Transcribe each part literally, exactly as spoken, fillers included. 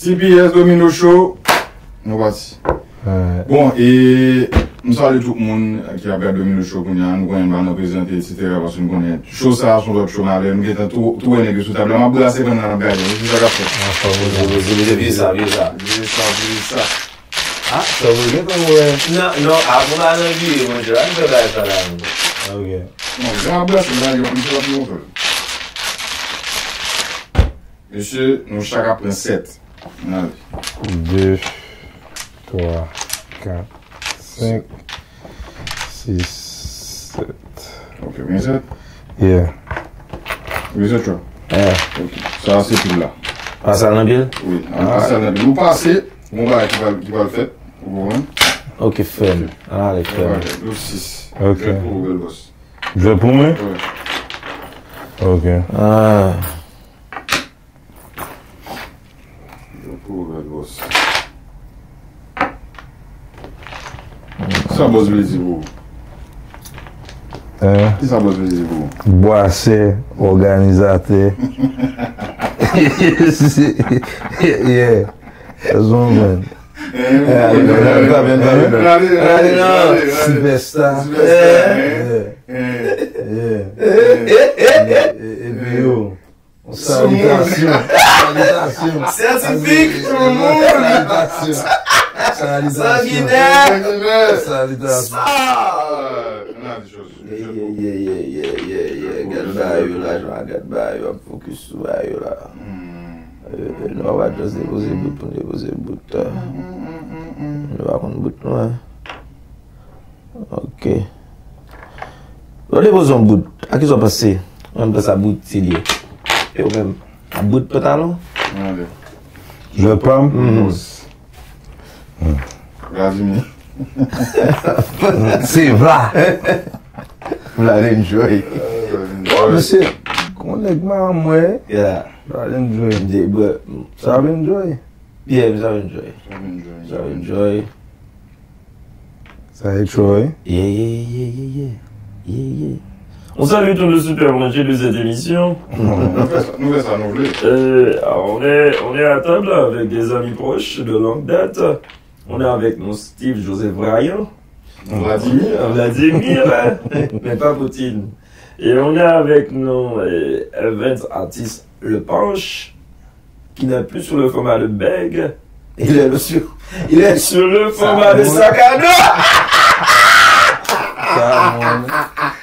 T P S Domino Show, nou pati. Bon, e m salye tout moun ki ap gade Domino Show kounye a. Nou konnen m pa nan prezante, etsetera, paske m konnen show sa a se yon lòt show malè. Nou gentan tou, tou wè nèg yo sou tab la. M ap brase pandan n ap gade. Se sa k ap fèt. Vire sa, vire sa. Vire sa, vire sa. Ah, sa vre, gentan wè. Non, non, avan m al nan vire, monchè, pa n fè bagay sa la, non. Ok. Non, jan m ap brase, m pa gen, m pa gen montre. Mesye, nou chak ap pran sèt. Ann ale. De, twa, kat, senk, sis, sèt. Ok, gen sèt? Yeah. Gen sèt, chwa? Yeah. Ok. Sa a se pil la. Pase l nan pil? Wi, ann pase l nan pil. Ou pase, gon bagay ki pral, ki pral fèt. Ou konprann? Ok, frè m. Ann ale, frè m. Dwèt pou ou, bèl bòs. Dwèt pou mwen? Wi. Ok. Ah. Pou bèl bòs. Sa bòs vle di pou ou? Hein? Ki sa bòs vle di pou ou? Bwasè, òganizatè. Yeah. Sa se yon bon. Sipèsta. Sipèsta. Yeah. Yeah. Epi yo. Salitasyon. Salitasyon. Syantifik, tout moun. Salitasyon. Salitasyon. Sanginè. Salitasyon. Ye, ye, ye, ye, ye, ye, ye. Gad bagay yo la, jan gad bagay yo ap fokis sou bagay yo la. Eh, nou pa just depoze bout pou n depoze bout. Nou pa konn bout nou, hein. Ok. Lè w depoze yon bout, a kisa w panse? Mwen, m panse a bout ti lye. E ou menm, a bout pantalon? Mande. Jwè pa m? Vladimir. Se vla. Vlad enjoy. Oh, mesye, kon nèg maman mwen. Yeah. Vlad enjoy. Sa ap enjoy. Yeah, sa ap enjoy. Sa ap enjoy. Sa e Troy. Yeah, yeah, yeah, yeah, yeah. Yeah, yeah. On salue tous les super branchés de cette émission. Nou fè sa, nou fè sa nou vle. Euh, on est, on est à table avec des amis proches de longue date. On est avec nous Steve Joseph Ryan. Vladimir. Vladimir, hein, mais pas Poutine. Et on est avec nous euh, Evans Artis Lepanche. Qui n'est plus sur le format de bèg. Il est sur, il est sur le format de sac à dos. Sa, mwen.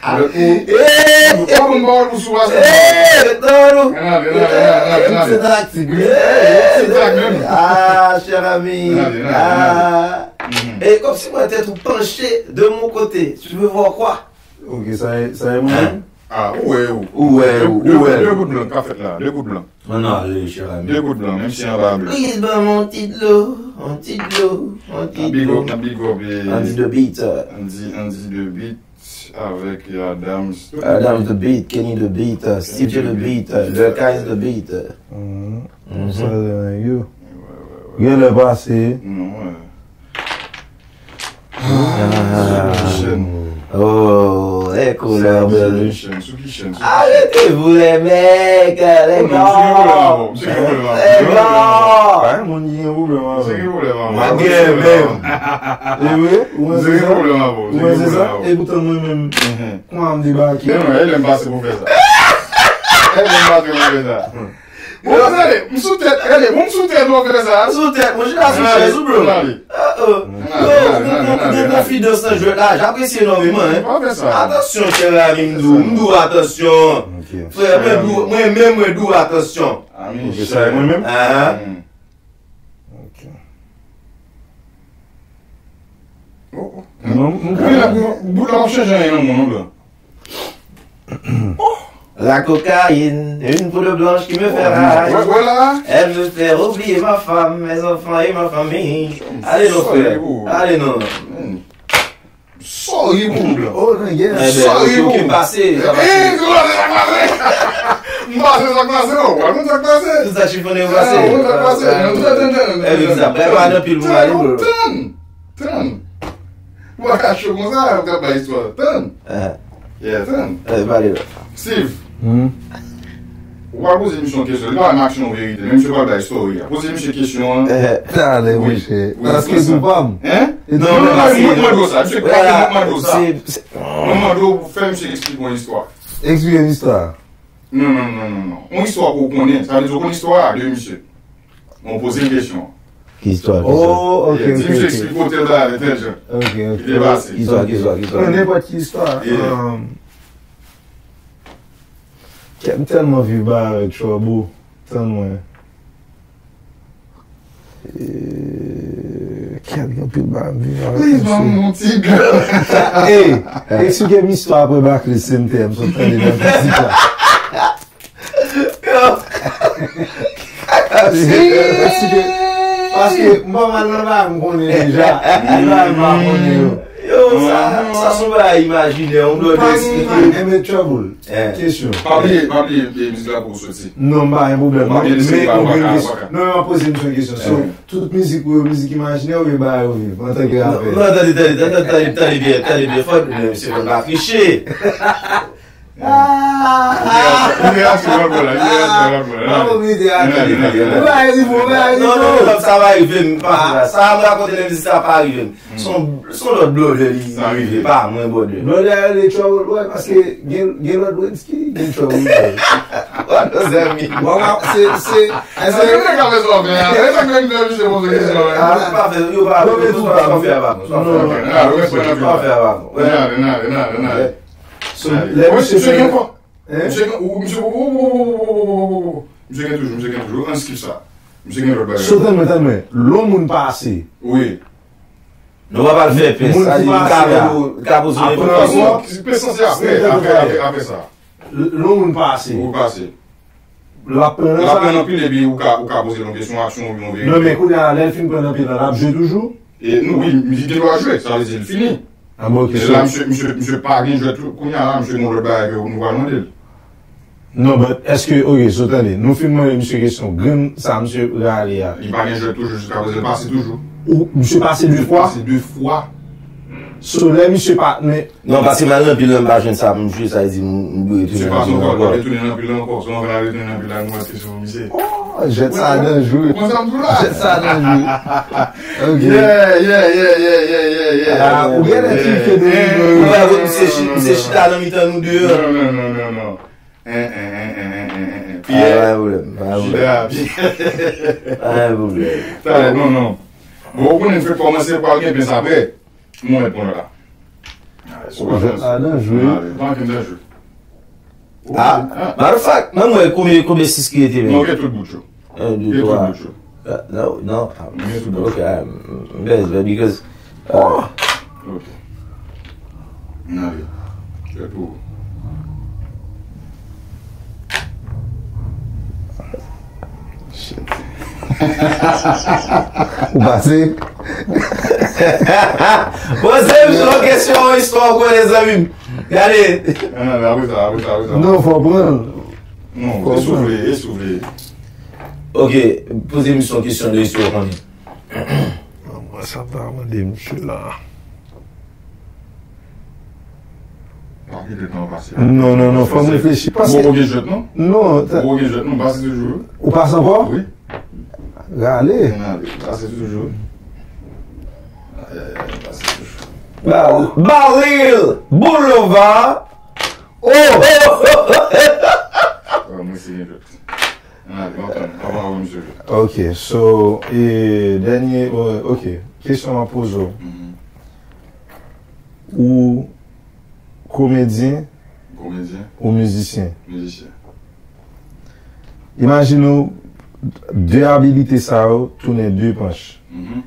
Ou pa konn pawòl ou sou ase. Eh, retan nou. Retan nou. Ti tak, ti tak menm. Ah, cher ami. Ah. Et comme si ma tête ou penchée de mon côté. Tu veux voir quoi? Ok, sa e, sa e mwen menm? Ah, ou wè, ou. Ou wè, ou wè. De gout blan k ap fèt la, de gout blan. Ann ale, cher ami. De gout blan, menm si anba ble. Please ban m yon ti dlo, yon ti dlo, yon ti dlo. N ap big up, n ap big up, eh, Andy the Beat. Andy, Andy the Beat avèk Adams. Adams the Beat, Kenny the Beat, Steve J the Beat, Durkais the Beat. Sa se nèg yo. Genlè pase. Non, wè. Ah. Oh, e koulè bèl. Sou ki chèn? Arrêtez-vous les mecs, les gars. Msye gen pwoblèm avè w. Msye gen pwoblèm avè w. Pa gen moun ki gen pwoblèm avè w. Msye gen pwoblèm avè w. Mwen gen menm. E vre? Ou panse sa? Msye gen pwoblèm avè w. Ou panse sa? E poutan mwen menm, kòman m debake? Men mwen, e lè m pase pou fè sa. E lè m pase pou fè sa. Bon, gade, m sou tèt, gade, bon, m sou tèt, w ap fè sa. Sou tèt, mwen, chita sou chèz ou, bro. Yo, ou gon konfidans nan jwèt la, j apresye enòmeman, hein. Atansyon, chè ami, m di w, m di w atansyon. Frè, mwen di w, mwen menm, mwen di w atansyon. Mwen menm? Bout la, m ap chanje anyen nan moun, non, bro. La cocaïne, une poudre blanche qui me fait rage. Elle me fait oublier ma femme, mes enfants et ma famille. Allez non, frère. Allez non. Sorry pou ou, blan. Oh, nèg, yeah. Sorry pou ou. Pase, sa pase. M pase sa k pase, non. Ou pa konn sa k pase. Tout sa chifonnen yo pase. Ou konn sa k pase. Tann, tann, tann. Tann. Tann. Ou pa ka cho konsa, ou ka bay istwa. Tann. Yeah, tann. Steve. Hmm? Ou pral poze misye yon kesyon. Li pa nan aksyon verite, men misye pral bay story a. Poze misye kesyon an. Talè, monchè. Paske se pa m. Hein? Non, non, non, mwen mande w sa. Misye pa mwen mande w sa. Mwen mande w fè misye eksplike yon istwa. Eksplike yon istwa. Non, non, non, non, non. Yon istwa ke w konnen. Sa vle di w konn istwa a de misye. Mwen poze l kesyon. Ki istwa, ki istwa? Oh, ok, ok. Di misye eksplike w tèl bagay, tèl jan. Ok, ok. Ki te pase. Ki istwa, ki istwa, ki istwa? Nan nenpòt ki istwa. Yeah. Kè m tèlman viv bagay avèk Trouble. Tann mwen. Kè m gen anpil bagay m viv avèk misye. Please, ban m yon ti girl. Ey, eksplike m istwa apre Baclé, se m te m sot tande nan mizik la. Yo. Paske, paske m pa mal nan bagay m konnen deja. Gen bagay m pa konnen yo. Yo, sa, sa se yon bagay imajinè, yon lòt espri. Enben, Trouble. Kesyon. Pa bliye, pa bliye, e, mizik la poko soti. Non, m pa gen pwoblèm. Non, men ou gen kesyon. Non, men w ap poze misye yon kesyon. So, tout mizik ou yo, mizik imajinè oubyen bagay ou viv antanke rapè? Non, non, tande, tande, tande, tande, tande byen, tande byen. Fò misye konn pa triche. Li reyaksyon lòt bò la, li reyaksyon lòt bò la. Bravo, militè, atè. Ou pa rive, ou pa rive. Non, non, non, sa va rive m, pa fè sa. Sa m rakonte nan mizik sa pa rive m. Se yon, se yon lòt blòdè li rive, pa mwen, brother. Blòdè a rele Trouble Boy paske gen, gen lòt Wensky, gen Trouble Boy. Wap nan zanmi. Wap, wap, se, se, èske yo te ka fè sa w fè a? E sa k fè m fè misye poze kesyon an. Ah, pa fè, yo pa, yo pa fè avè mwen. Non, non, non. Pa fè avè mwen. Nada, nada, nada, nada. So, lè misye fè Hein? Misye gen, ou, misye, ou, ou, ou, ou, ou, ou, ou, ou, ou. Misye gen toujou, misye gen toujou. Ann skip sa. Misye gen lòt bagay. So, tann mwen, tann mwen. Lè yon moun pase. Wi. Nou pa pral fè pès. Moun ki pase a. Sa di, li ka poze nenpòt kesyon. Pès lan se apre, apre, apre, apre sa. Lè yon moun pase. Ou pase. L ap pran nan sa. L ap pran nan pil epi ou ka, ou ka poze l yon kesyon, aksyon oubyen yon verite. Non, men kounye a, lè l fin pran nan pil la, l ap jwe toujou? E nou, wi, li gen dwa jwe, sa vle di l fini. Ah, bon, ok, so. E la, misye, misye, misye pa gen jwèt tou, kounye a la, misye gen lòt bagay ke nou pral mande l. Non, but, èske, ok, so, tande, nou fin mande misye kesyon, grenn sa misye rale a. Li pa gen jwèt toujou, jiska prezan, l pase toujou. Ou, misye pase de fwa? Li pase de fwa. So, lè misye pa, men, Non, paske m al nan pil la, m pa jwenn sa pou m jwe, sa vle di m, m dwe retounen nan pil la ankò. Misye pase ankò, l ap retounen nan pil la ankò. Se yon fwa l al retounen nan pil la, nou wè kesyon misye. Oh, jwèt sa danjre. Ou konn sa m di w la? Jwèt sa danjre. Ok. Yeah, yeah, yeah. Ah, ou genlè tripe de nou. Misye chi-, misye chita nan mitan nou deyò. Non, non, non, non, non. Hein, hein, hein, hein, hein, hein, hein. Pyè, pa gen pwoblèm, pa gen pwoblèm. Jida, Pyè. Pa gen pwoblèm. Talè, non, non. Bon, ou konnen n fèk kòmanse, pral gen pens apre. Mwen pran la. Jwèt la danjre. Pran ken danjre. Ah, matter of fact, ban m wè konbyen, konbyen sis ki rete menm. Non, gen tout bout yo. Un, deux, trois. Gen tout bout yo. Ah, non, non. Gen tout bout yo. Ok, ah, m, m bèz, because, ah. Ok. N ale. Jwèt pou ou. Shit. Ou pase? Poze m yon kesyon, yon istwa ou konnen, zanmi m. Gade. Nan, nan, apre sa, apre sa, apre sa. Non, fò pran. Non, fò pran. E soufle, e soufle. Ok, poze m yon kesyon de istwa ou konnen. Mwen sa m ta mande misye la. Pa kite tan pase. Non, non, non, fò m reflechi. Paske ou gen jwèt, non? Non. Ou gen jwèt, non? Pase toujou. Ou pase ankò? Wi. Rale. Rale. Pase toujou. Ay, ay, ay, pase toujou. Ba-, Balil Boulevard. Oh! Mwen se gen jwèt. Ann ale, ann tann, pa pale misye. Ok, so, e, dènye, o-, ok, kesyon m ap poze w. Mhm. Ou komedyen, komedyen, ou mizisyen? Mizisyen. Imajine w de abilite sa yo tounen de panch. Mhm.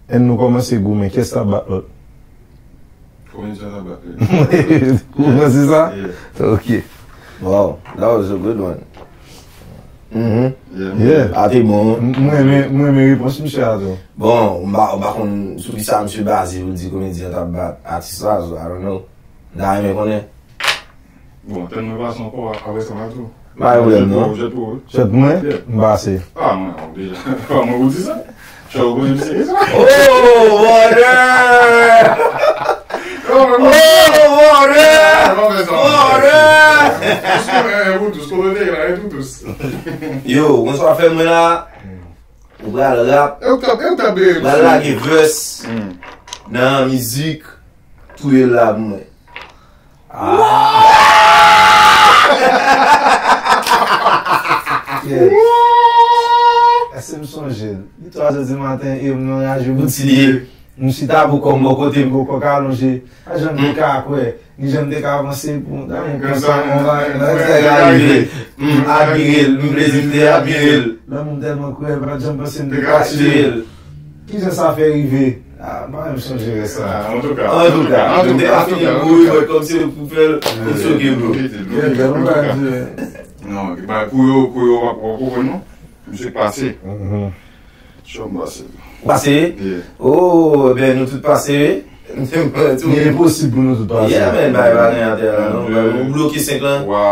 Ann nou kòmanse goumen, kiyès k ap bat lòt? Komedyen an bat li. Ou panse sa? Yeah. Ok. Wow, that was a good one. Mhm. Yeah, yeah. A te bon. M-, mwen renmen, mwen renmen repons misye a tou. Bon, m pa, m pa konn sou ki sa misye baze pou l di komedyen an t ap bat atis la, so I don't know. M ta renmen konnen. Bon, tèl mwen pase ankò, apre sa, m a tou. Pa gen pwoblèm, non. Jwèt pou ou, jwèt pou ou. Jwèt mwen? Yeah. M pase. Ah, mwen, oh, deja. Pa mwen ou di sa. Chè, ou konnen misye ki sa? Oh, bòdè! Oh, bòdè! Bòdè! Bòdè! Ou tous kolone la, e tou, tous. Yo, konsa w ap fè mwen la, ou pral rap, ou pral lage verse nan mizik Touye l la pou mwen. Ah! Yes. Èske m sonje l? Li twa zè di maten e m nan raje Boutilye. M chita pou kò m bò kote m, pou kò k alonje. Pa janm te ka kwè, ni janm te ka panse pou yon damou konsa, yon bagay konsa te ka rive. M admire l, m plezi m te admire l. Lanmou m tèlman kriyèl, pa t janm panse m te ka tiye l. Kijan sa fè rive? Ah, m pa menm sonje rès la. Antouka, antouka, m te ka fini kouri, mwen kòmsi pou fè l, pou soke bro. Non, kou yo, kou yo, w ap konprann non. Misye pase. Chan pase. Pase? Yeah. Oh, ben nou tout pase, wi. Li enposib pou nou tout pase. Yeah, men, bay pa gen atè la, non. Ou bloke senk lan? Twa,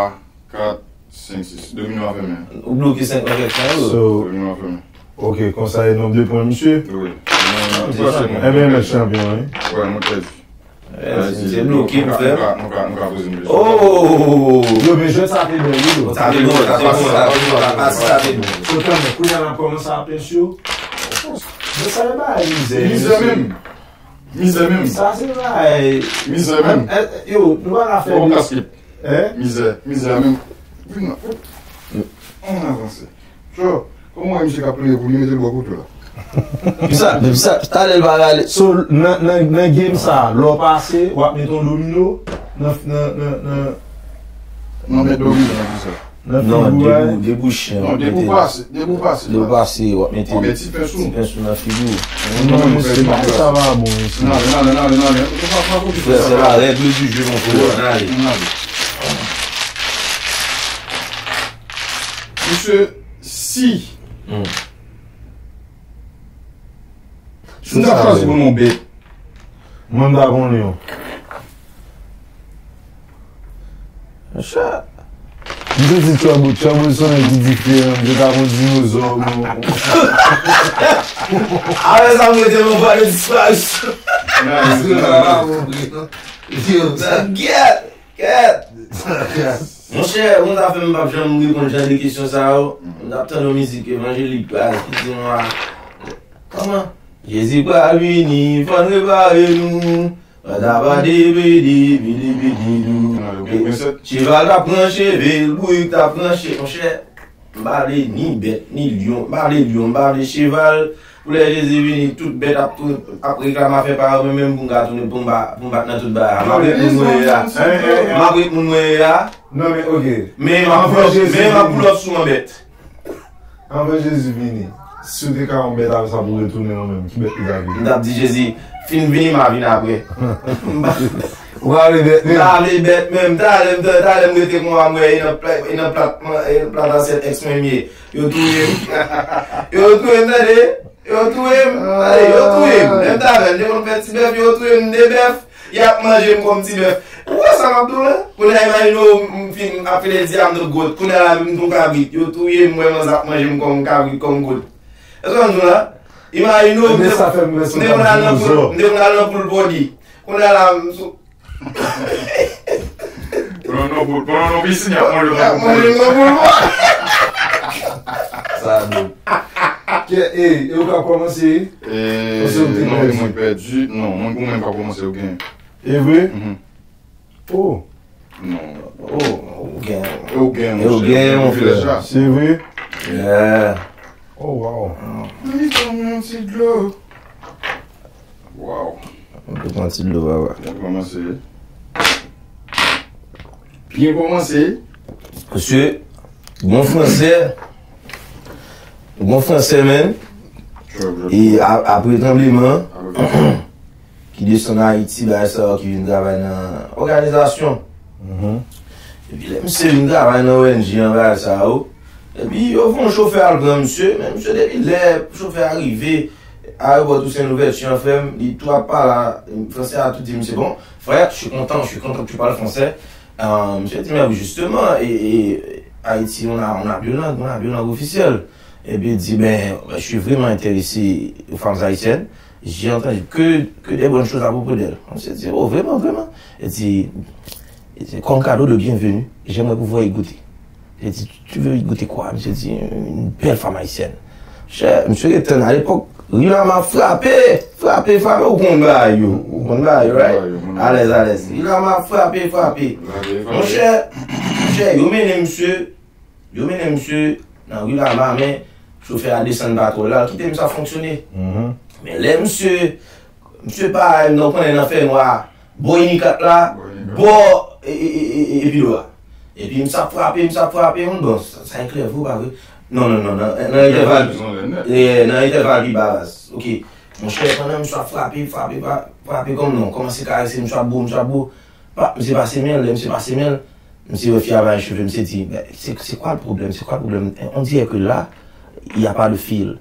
kat, senk, sis. Domino a fèmen. Ou bloke senk lan kèk tan, wi. So, domino a fèmen. Ok, konsa e nonb de pwen, misye? Wi. Ebyen, mèt chanpyon, wi. Wè, nou pèdi. Se bloke pou fè. Nou ka, nou ka poze m kesyon. Oh! Yo, men jwèt sa te bèl, wi, yo. Sa te bon, sa te bon, sa te bon, sa te bon. So, tann, kounye a n ap kòmanse ap pens yo. Men sa yo bay mizè, mizè menm. Mizè menm. Sa se bay. Mizè menm. Yo, nou pa ka fè. Yon kasket. Mizè, mizè menm. Vin nan. Ann avanse. Cho, kòman w wè misye k ap plede pou li mete l bò kote w la? Pisa, men pisa, talè l pa rale. So, nan, nan, nan game sa, lè w pase, w ap mete yon domino nan, nan, nan, nan. Non, mete domino nan kisa? Nan figi w, depi w chen. Non, depi w pase, depi w pase. Depi w pase, w ap mete ti pens ou nan figi w. Non, mesye, bagay sa pa bon, mesye. Frè, c'est la règle du jeu, mon frère. N ale. Misye, si. Si m ta chwazi pou nou bet. Mwen, m ta pran yon lyon. Monchè. M te di Trouble, Trouble se yon nèg ki diferan, m te ta pran dinozò, bon. Apre sa, m rete nan vwa de disparisyon. Paske m pa bon vre, non. Yo, sa gèt. Kèt! Monchè, ou ta fè m p ap janm reponn jan de kesyon sa yo. M t ap tann yon mizik evanjelik baz ki di nou a. Kòman? Jezi pral vini, fò n repare nou. Badabadibidibidibidou. Cheval t ap pran cheve l, bourik t ap pran che-, monchè. M pa vle ni bèt, ni lyon. M pa vle lyon, m pa vle cheval. Pou lè Jezi vini, tout bèt ap tou, ap reklame afè pa yo, men menm pou m ka tounen, pou m ba, pou m bat nan tout bagay. M ap ret moun mwen ye a. M ap ret moun mwen ye a. Non, men, ok. Men m ap pull up, men m ap pull up sou yon bèt. Anvan Jezi vini, si w te ka yon bèt apre sa pou w retounen an menm, ki bèt li ta vini? M t ap di Jezi, fin vini, m a vin apre. Ou pa vle bèt menm? M pa vle bèt menm. Talè m, talè m rete konsa, m wè e nan pla-, e nan plat, e nan plat asyèt èks mwen m ye. Yo touye m. Yo touye m, tande. Yo touye m. Tande, yo touye m. Menm talè m te konn fè ti bèf, yo touye m de bèf. Y ap manje m kòm ti bèf. Ou wè sa m ap di w la? Kounye a imajine w m fin ap fè di I'm the goat. Kounye a la m tou kabrit. Yo touye m, m wè manzè ap manje m kòm kabrit, kòm goat. Èske w konn sa m di w la? Imajine w, m te konn al nan poul, m te konn al nan poul body. Kounye a la m sou. Pran nan poul, pran nan pisin, y ap manje w nan poul body. Sa dou. Kè, e, e ou ka kòmanse? E, non, mwen pèdi. Non, mwen pou mwen m pa kòmanse, ou gen. E vre? Oh. Non. Oh, ou gen. E ou gen, mon frè. Se vre? Yeah. Oh, wow. Mwen pran yon ti dlo. Wow. Mwen pran ti dlo, papa. Byen kòmanse. Byen kòmanse. Mesye, bon fransè. Bon fransè, men. E a-, apre tranbleman, ki desann Ayiti, bagay sa yo ki vin travay nan òganizasyon. Epi lè misye vin travay nan O N G an, bagay sa yo. Epi yo voye yon chofè al pran misye, men misye depi lè chofè a rive, ayewopò Toussaint Louverture an, frè m, li tou ap pale a, fransè a tou di misye, bon, frère, je suis content, je suis content que tu parles français. Euh, misye di, mais justement, et, et Haïti, on a, on a deux langues, on a deux langues officielles. Epi li di, ben, je suis vraiment intéressé aux femmes haïtiennes. J'ai entendu que, que des bonnes choses à propos d'elles. Misye di, oh, vraiment, vraiment. Li di, li di, comme cadeau de bienvenue, j'aimerais pouvoir y goûter. Li di, tu veux goûter quoi? Misye di, une belle femme haïtienne. Chè, misye ret tann alepòk, Rilama frape, frape, frape, ou konn bagay yo, ou konn bagay yo, right? Alèz, alèz. Rilama frape, frape. Monchè, monchè, yo mennen misye, yo mennen misye nan Rilama, men chofè a desann pa twò la, l kite misye ap fonksyone. Men lè misye, misye pa, non, konnen nan fènwa, bò Inikat la, bò e, e, e, e, e Pilo a. Epi misye ap frape, misye ap frape, m di, bon, sa, sa e klè vre ou pa vre? Non, non, non, nan, nan entèval, nan entèval pi ba, baz. Ok. Monchè, pandan misye ap frape, frape, frape, frape kòm non, kòmanse karese, misye ap bo, misye ap bo. Pa, misye pase men l, lè misye pase men l, misye wè fi a pa gen cheve, misye di, ben, c'est, c'est quoi le problème? C'est quoi le problème? On dirait que là, il y a pas de fil.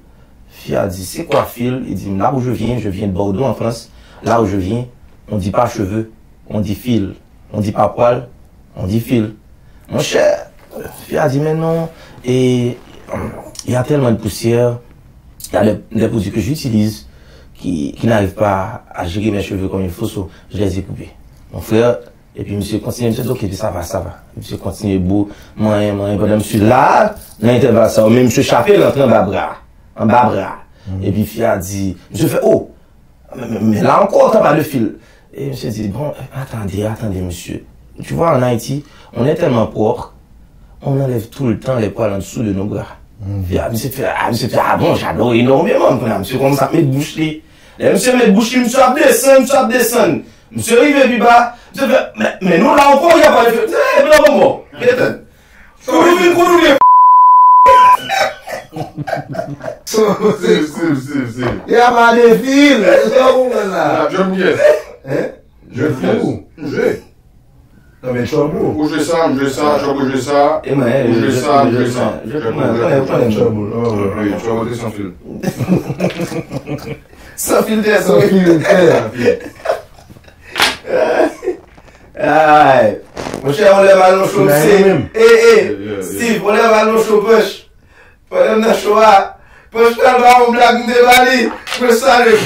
Fi a di, c'est quoi fil? Li di, là où je viens, je viens de Bordeaux en France. Là où je viens, on dit pas cheveux, on dit fil. On dit pas poil, on dit fil. Monchè, fi a di, men non, et, euh, il y a tellement de poussière, il y a des, des produits que j'utilise qui, qui n'arrivent pas à gérer mes cheveux comme il faut, so, je les ai coupés. Mon frère, epi misye kontinye, misye di, ok, epi sa va, sa va. Misye kontinye bo, manyen, manyen, pandan misye la, nan entèval sa, men misye chape l antre anba bra, anba bra. Epi fi a di, misye fè, oh, men, men, men la encore, t'as pas de fil. E misye di, bon, attendez, attendez, monsieur. Tu vois, en Haïti, on est tellement propre, on enlève tout le temps les poils en dessous de nos bras. Fi a, misye fè, ah, misye fè, ah bon, j'adore énormément. Kounye a, misye kòmanse ap met bouch li. Lè misye met bouch li, misye ap desann, misye ap desann. Misye rive pi ba, misye fè, men, men nou la ankò, y a pa de fil. Eh, blan bonbon, gentan. Koudou vin, koudou vin. Sip, sip, sip, sip. Y a pa de fil. Sa w konprann la? Jèn pyès. Hein? Jèn pyès. Jwe. Non, men Trouble. Ou jwe sa, m jwe sa, Trouble jwe sa. Ou jwe sa, m jwe sa. Jèn pyès. Trouble. Wi, Trouble te san fil. San filtè, san filtè. Ay. Monchè, yon lè m al nan show, se, eh, eh, Steve, yon lè m al nan show Punch. Pandan m nan show a, Punch pral ba yon blag, m te ba li, Punch salye m.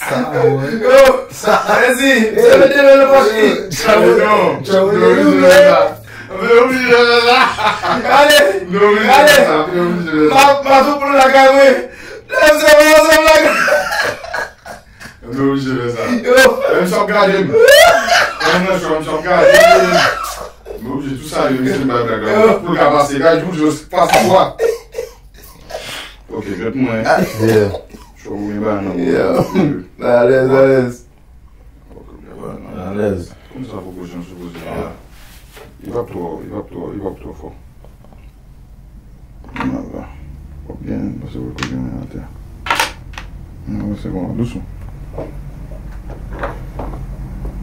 Sa, wè. Yo, sa. Mèsi, se mete men nan pòch li. Chabon, chabon, chabon. Gade, gade. M ap, m ap sou pou lakay mwen. Lè m se mwen ansanm lakay. M te oblije fè sa. Yo. Menm si w ap gade m. Menm nan show, menm si w ap gade m. M oblije tou salye misye, m bay blag la. Pou l ka pase, gade, pou l pase bwa. Ok, jwèt mwen. Yeah. Show mwen ba nan. Yeah. Alèz, alèz. Alèz. Kòman sa pwopoze yon sipoze la? Li p ap twò, li p ap twò, li p ap twò fò. Nan la. W ap byen pase pou l kote men atè. Non, se bon, dousman.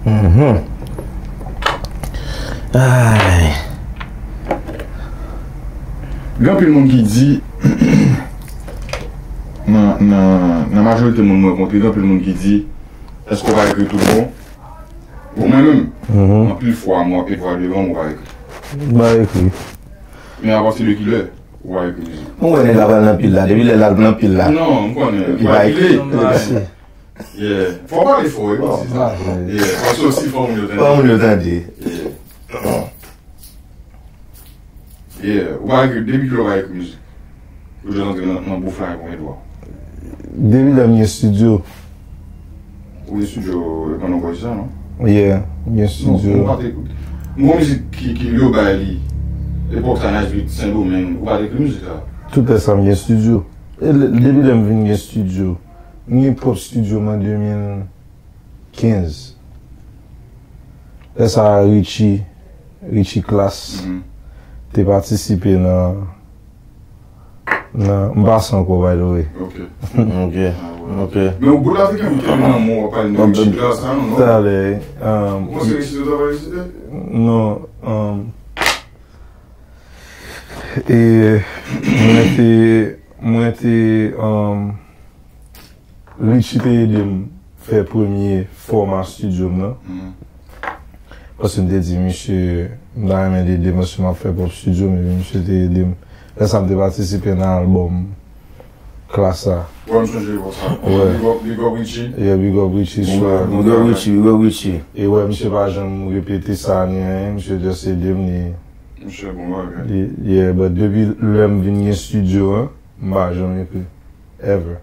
Mhm. Ay. Gen anpil moun ki di, nan, nan, nan majorite moun mwen rankontre, gen anpil moun ki di, èske w pa ekri tout bon? Bon, mwen menm, anpil fwa, mwen ap met vwa devan m, ou pa ekri. M pa ekri. Men apati de ki lè ou pa ekri mizik? Mwen wè nèg la pral nan pil la, depi lè l al nan pil la. Non, m konnen, ou pa ekri. Yeah. Fò w pale fò, wi, se sa. Yeah, paske osi fò moun yo tande. Fò moun yo tande. Yeah. Yeah, ou pa ekri, depi kilè ou pa ekri mizik? Ou jwenn antre nan, nan bouf la, konbyen dwa? Depi lè m gen estidyo. Ou gen estidyo, e pandan w pwodui sa, non? Yeah, m gen estidyo. Non, ou pa te, m gon mizik ki, ki yo bay li, epòk sa, Nice Beat, Sendomeng, ou pa te ekri mizik sa? Tout lè sa, m gen estidyo. E lè, depi lè m vin gen estidyo, m gen pwòp estidyo m an de mil kenz. Lè sa a, Richie, Richie Class te patisipe nan, nan, m pase ankò, by the way. Ok. Ok. Ah, ouais. Ok. Men yon bout afriken m te nan mò, w ap pale de Richie Class, sa, non, non? Talè, um, ou panse Richie te travay isit? Non, um, e mwen te, mwen te, um, Richie te ede m fè premye fòma estidyo m nan. Paske m te di misye, m ta renmen l ede m paske m ap fè pwòp estidyo m, epi misye te ede m. Lè sa a, m te patisipe nan albòm klas la. Wè, m sonje epòk sa. Wè. Big up, big up Richie. Yeah, big up Richie. Bon, sou, big up Richie, big up Richie. E wè, misye pa janm repete sa ni anyen, misye just ede m, li. Misye bon bagay. Li, yeah, but depi lè m vin gen studio an, m pa janm ekri. Ever.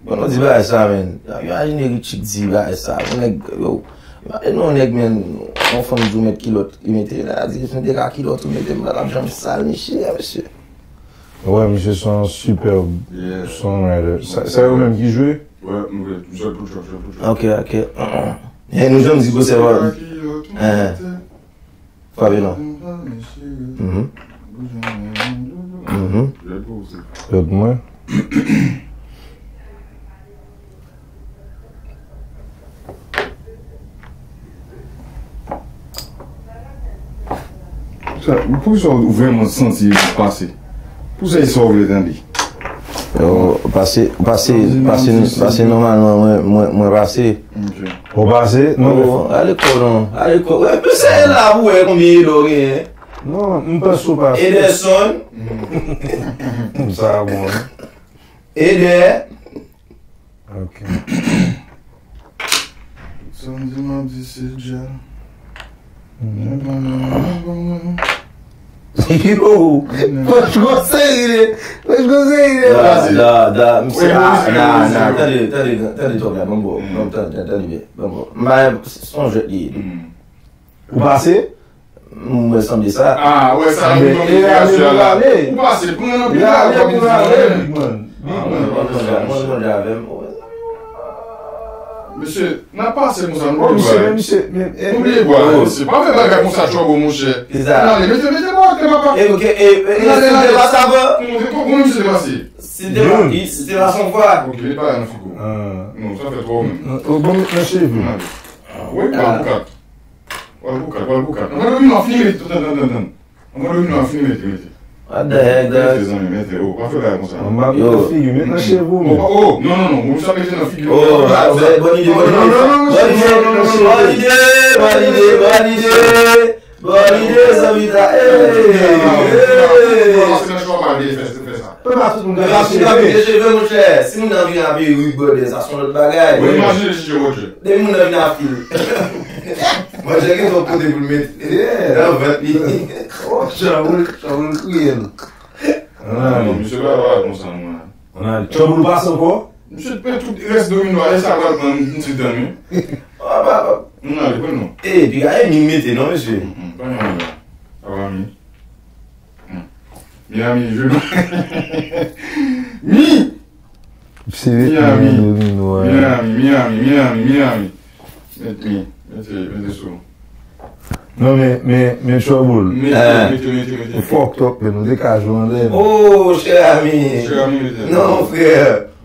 Bon, nou di bagay sa, men. Imajine Richie k di bagay sa. Yon nèg, yo, imajine yon nèg, men, yon fanm di w met kilòt, li mete, la di, se te ka kilòt ou mete, m pa t ap janm sal, mesye, mesye. Wè, misye se yon sipèb songwriter. Se yo menm ki jwe? Wè, m vle. M sot pou chòf, sot pou chòf. Ok, ok. E nou janm di konsèvwa. Frape non. Mhm. Mhm. Lòt mwen. Poukisa ou vrèman santi pase? Poukisa e sa ou vle tande? Yo, pase, pase, pase, pase nòmalman, mwen, mwen, mwen pase. Ou pase? Non, ale kò non. Ale kò. Wè, se la pou wè konbyen ede w genyen. Non, m panse ou pase. Ederson. Sa bon. Eder. Ok. Sa m di m ap di se dja. Yo, mwen gwo seri de, mwen gwo seri de. Da, da, da, misye, ah, na, na, tande, tande, tande tòg la, ban m bo, ban m tande, tande, tande byen, ban m bo. M pa, se yon jwèt li ye. Ou pase? Mwen sanble sa. Ah, wè, sa nou nan konfigirasyon la. Ou pase, pran nan pil la, kòm di mwen. Mwen, mwen, mwen, mwen, mwen, avè m. Mesye, n ap pase konsa, nou bliye bwa. Nou bliye bwa, mesye. Pa fè bagay konsa, Trouble, monchè. N ale, mete, mete bwa, te papa. N ale, n ale. Bon, misye te pase. Si te pa, si te pa son vwa. Ok, met bagay nan figo. Non, sa fè twò menm. Bon, mesye, vin. N ale. Wi, pa pou kat. Wal pou kat, wal pou kat. Anvan domino a fini mete, tann, tann, tann, tann. Anvan domino a fini mete, mete. What the heck, guys? Mete, zanmi, mete. Oh, pa fè bagay konsa. M ap mete figi, met nan cheve w, men. Oh, oh, non, non, non, ou sa mete nan figi. Oh, bòn ide, bòn ide. Bòn ide, bòn ide, bòn ide, bòn ide, zanmi ta. Hey, hey. Pè pa tout moun ka pete cheve, monchè. Si moun nan vin ap ri, brother, sa se yon lòt bagay. Ou imajine si se Roger. Depi moun nan vin ap fil. Manje gen yon kote pou l mete nan vant li. Oh, Trouble, Trouble kriye l. Non, misye pa va konsa, mwen. Trouble ou pase ankò? Misye te pran tout rès domino a, e sa pral pran yon ti tan, wi. N ale, pran non. E, piga e mi mete non, mesye. Pa nan la. Ava mi. Miami, jwe. Mi! Se ret Miami, domino a. Miami, Miami, Miami, Miami. Met mi, mete, mete sou. Non, men, men, men Trouble. Mete, mete, mete, mete. Ou fucked up, men ou te ka jwe anlè. Oh, chè ami. Chè ami, mete. Non, frè.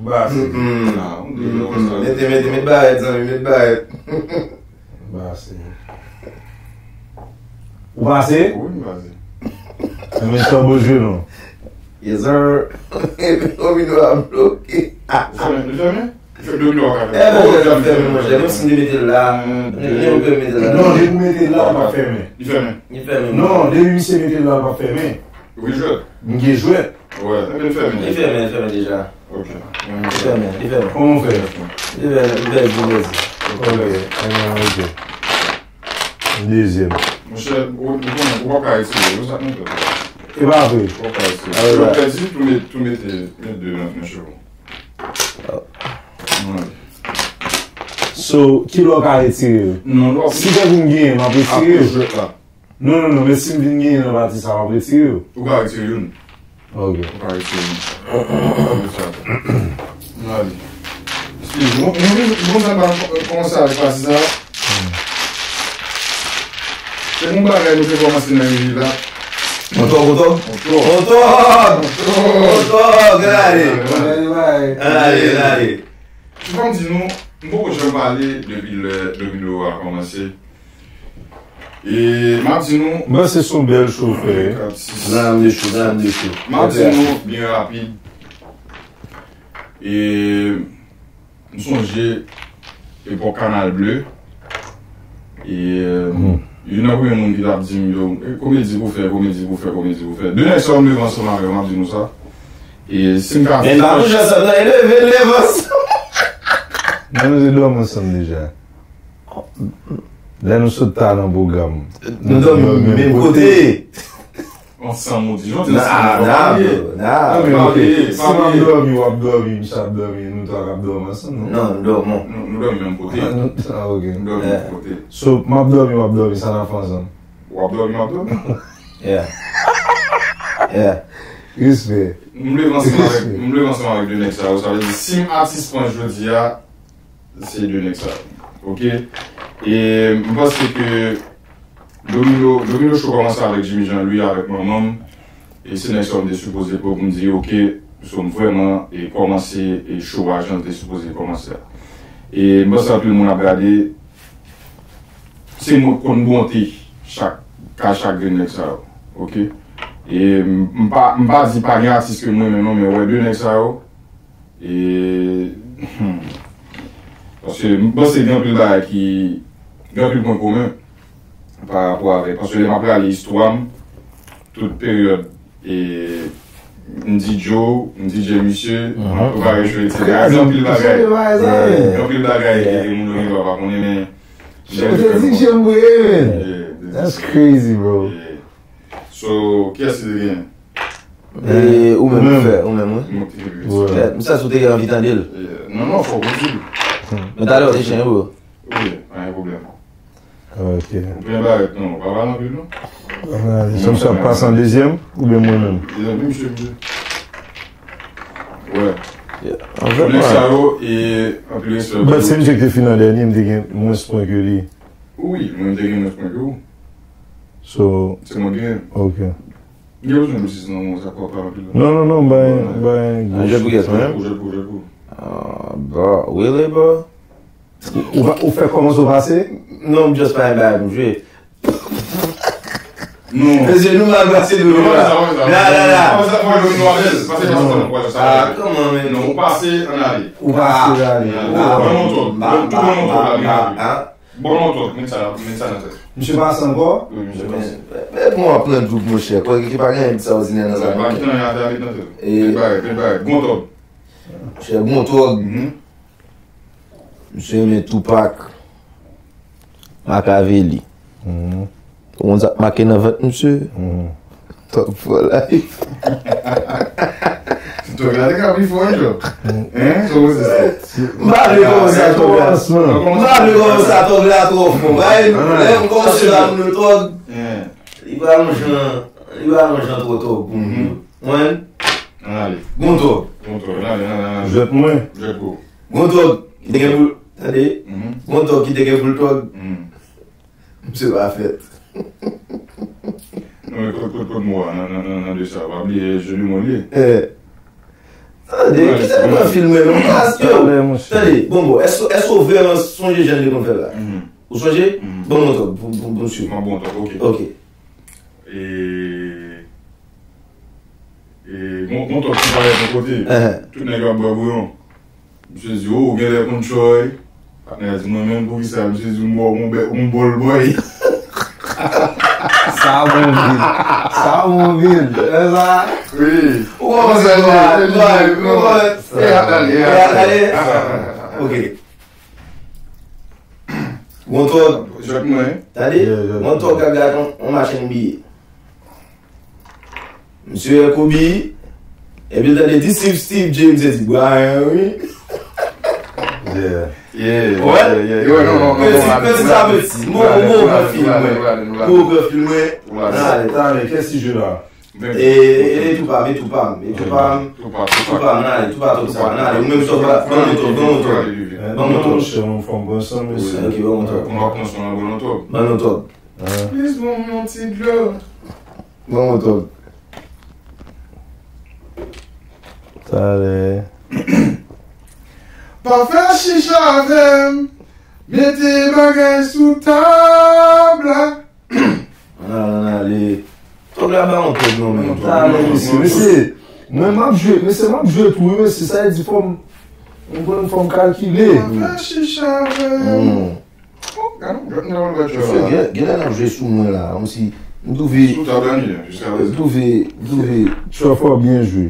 Bas. Ah, ou te jwe konsa. Mete, mete, met barèt, zanmi, met barèt. Bas. Ou pase? Wi, m pase. Enben, Trouble jwe non. Yes sir. Epi domino a bloke. Ou fèmen? Li fèmen? Domino a ka fèmen. Enben, li fèmen, monchè. Menm si m te mete l la. Li fèmen. Non, depi ou mete l la, li pa fèmen. Li fèmen. Li fèmen. Non, depi misye mete l la, li pa fèmen. Ou gen jwèt? M gen jwèt. Wè, enben li fèmen. Li fèmen, li fèmen deja. Ok. Li fèmen, li fèmen. Kòman w fè? Li fèmen, li fèmen, li fèmen. Ok, enben, ok. Dezyèm. Monchè, ou, ou konnen, ou p ap ka retire yo, sa k nan tèt ou. E pa vre. Ou p ap ka retire. Si w pèdi, tou met, tou mete, met de nan, nan cheve w. Ann ale. So, kilè w ka retire yo? Non, non. Si tankou m genyen, m ap retire yo. Apre jwèt la. Non, non, non, men si m vin genyen nan pati sa, m ap retire yo. Ou ka retire youn. Ok. Ou ka retire youn. Ou ka retire sa. Ann ale. Excuse, bon, bon, bon, bon, sa pa kòmanse avèk pati sa. Se bon bagay nou te kòmanse nan rive la. Ontò, ontò. Ontò. Ontò. Ontò. Ontò. Gade. Gade, gade. Gade, gade. Fò m di nou, m poko janm pale depi lè domino a kòmanse. E m ap di nou. Mwen se son bèl chofè. Zam de chou, zam de chou. M ap di nou byen rapid. E m sonje epòk Kanal Bleu. E youn nan premye moun ki t ap di m yo, e, komedi pou fè, komedi pou fè, komedi pou fè. De nèg sa yo m leve ansanm avè yo, m ap di nou sa. E si m ka Men pa pou jan sa nan eleve, leve ansanm. Men nou te dòmi ansanm deja. Lè nou sot ta nan pwogram. Nou dòmi menm kote. Ansanm ou di, jan ti ansanm nan pa vle. Ah, men ok. Si m ap dòmi, w ap dòmi, misye ap dòmi, nou twa k ap dòmi ansanm, non? Non, nou dòmi. Nou dòmi menm kote. Ah, ok. Nou dòmi menm kote. So, m ap dòmi, w ap dòmi, sa n ap fè ansanm? W ap dòmi, m ap dòmi. Yeah. Yeah. Respè. M leve ansanm avèk, m leve ansanm avèk de nèg sa yo. Sa vle di, si m atis pwen jodi a, se de nèg sa yo. Ok? E m panse ke Domino, Domino Show kòmanse avèk Jimmy Jean Louis, avèk manman m. E se nèg sa yo m te sipoze pran pou m di, ok, so m vrèman e kòmanse e show a jan l te sipoze kòmanse a. E m panse anpil moun ap gade, se mwen k konn bonte chak, ka chak grenn nèg sa yo. Ok? E m m pa, m pa di pa gen atis ke m renmen non, men wè de nèg sa yo, e, hmm, paske m panse gen anpil bagay ki, gen anpil pwen komen pa rapò avèk, paske lè m ap rale istwa m, tout peryòd, e, m DJ, m DJ misye, m ap prepare show, etsetera. Gen anpil bagay, gen anpil bagay, e, moun yo gen dwa pa konnen, men Ou te DJ m vre, man. That's crazy, bro. So, kiyès ki te genyen? E ou menm ou fè, ou menm, wi. Mwen ki te genyen. Ouais. M sa sou te gen anvi tande l. Non, non, fòk ou di l. Men talè w te chenye, bro. Wi, pa gen pwoblèm. Ok. Ou byen barèt non, pa pale anpil non. Alright, so misye ap pase an dezyèm, oubyen mwen menm? Dezòm, wi, misye, misye. Wè. Anfèt, Nèg sa mwen, yo, e anpil respè. But se misye ki te fin an dènye, m te gen mwens pwen ke li. Wi, mwen te gen mwens pwen ke ou. So, Se mwen ki gen. Ok. M gen bezwen de sis nan mwen, sa pa pale anpil. Non, non, non, bay, bay. An jwèt pou kès mwen? Pou jwèt, pou jwèt, pou. Ah, bro, really, bro? Ou, ou fè kòman sa pase? Non, m just pa yon bagay pou m jwe. Non. Mesye, nou mal pase nou la. Nan, nan, nan. Pase nou apèl. Pase nou apèl. Ah, come on, man. Non, ou pase an ale. Ou pase ale. Ban nou tòg. Ban nou tòg la, men. Ban nou tòg, met sa, met sa nan tèt. Misye pase ankò? Wi, misye pase. Men pou w ap pran djouk, monchè. Kwè ki pa gen egztraòdinè nan sa. Pa gen anyen a fè avèk nan tèt. E- Met bagay, met bagay. Gon tòg. Monchè, gon tòg. Misye renmen Tupac. Makaveli. Ou konn sa k make nan vant misye? Tòg for life. Tòg la te ka pi fò ankò. Hein? Kòman se sa? M pa vle kòmanse a tòg la. M pa vle kòmanse a tòg la twò fò. Bay, lè m kòmanse la moun yo tòg. Li pa yon jan, li pa yon jan twò tòg pou moun yo. Mwen, Ann ale. Gon tòg. Gon tòg. Ann ale, ann ale, ann ale. Jwèt mwen. Jwèt kou. Gon tòg ki te gen pou l, tande? Gon tòg ki te gen pou l tòg. Misye pa fèt. Non, men kot, kot, kot mo a nan, nan, nan, nan de sa. Pa bliye, joli mo li ye. Eh. Tande, kite m pran filme non. Yo, tande, bon, bon, èske, èske w vrèman sonje jan li te konn fè l la? Ou sonje? Bon, bon, tòg, pou, pou, pou misye. Mwen bon tòg, ok. Ok. E, e, gon, gon tòg ki parèt yon kote. Tout nèg yo ap bwè bouyon. Misye di, "Oh, ou genlè konn tchòy." Patnè a di, "Mwen menm, poukisa?" Misye di, "M bò, m bè, m bòl bòy." Sa bon vil. Sa bon vil. E sa? Wi. Ou kòmanse kwa? Ou kòmanse? E, ap ale, e, ap ale. Ok. Gon tòg. Jwèt mwen. Tande? Gon tòg k ap gade yon, yon machann biye. Misye wè kou biye. Epi l tande This is Steve James, li di, "Brian, wi." Yeah. Yeah, Wè? Yeah, yeah, non, non, non, Peti, non, peti sa peti. Mo, mo, gran film, mwen. Mo, gran film, mwen. Voilà. Nan ale. Tande, kiyès ki jwe la? E, e, e, tou pa m, e tou pa m, e tou pa m. Tou pa, tou Tou pa. pa m, nan ale, tou pa tòg sa, nan ale. Ou menm tòg la, ban mwen tòg, ban mwen tòg. Ban mwen tòg. Monchè, yon fanm pran san, mesye. Ok, ban mwen tòg. Mwen pa pran san nan bon tòg. Ban mwen tòg. Please, ban mwen yon ti dlo. Ban mwen tòg. Talè. Pa fè chicha avè m. Mete bagay sou tab la. Ann ale, ann ale. Tòg la ba yon tòg non, men. Talè, mesye, mesye. Mwen, m ap jwe, mesye, m ap jwe tou, wi, mesye. Sa vle di fò m, m konn fò m kalkile. Pa fè chicha avè m. Hmm. Oh, gade, gade, gade, gade, Mesye, gen, gen lè n ap jwe sou mwen la. Kòmsi, m twouve, Sou tab la, ni, jiska m prezan. twouve, m twouve. Chòfò byen jwe.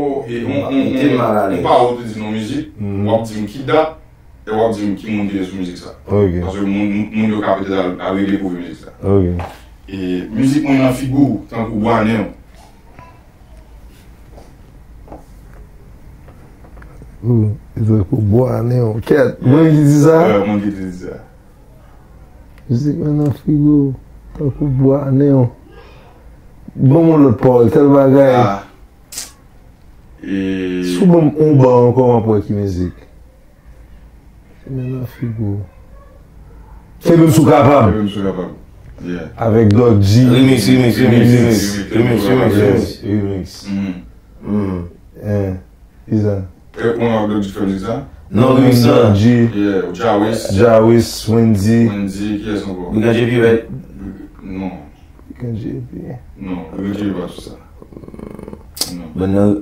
mo, e, on, on, on, on pawòl ou te di nan mizik, w ap di m ki dat, e w ap di m ki moun ki te sou mizik sa. Paske moun, moun yo ka petèt al, al redekouvri mizik sa. E mizik mwen nan figi w, tankou bwa nen w. Ou, li tankou bwa nen w. Kèt, mwen ki di sa? Mwen ki di sa. Mizik mwen nan figi w, tankou bwa nen w. Ban m yon lòt pawòl, kèl bagay. Si w ban m yon ba ankò, m ap wè ki mizik. Mwen nan figi w. Kenbe m si w kapab. Kenbe m si w kapab. Yeah. Avèk Dodgy. Remix, remix, remix, remix. Remix, remix, remix. Remix. Mm. Eh, ki sa? E ou menm ak Dodgy k fè mizik sa? Non, remix la. Dodgy. Yeah, Jawis. Jawis, Wendy. Wendy, kiyès ankò? Brigan J P, right? Non. Brigan J P. Non, Brigan J P pa sou sa. Non. Bon, nan.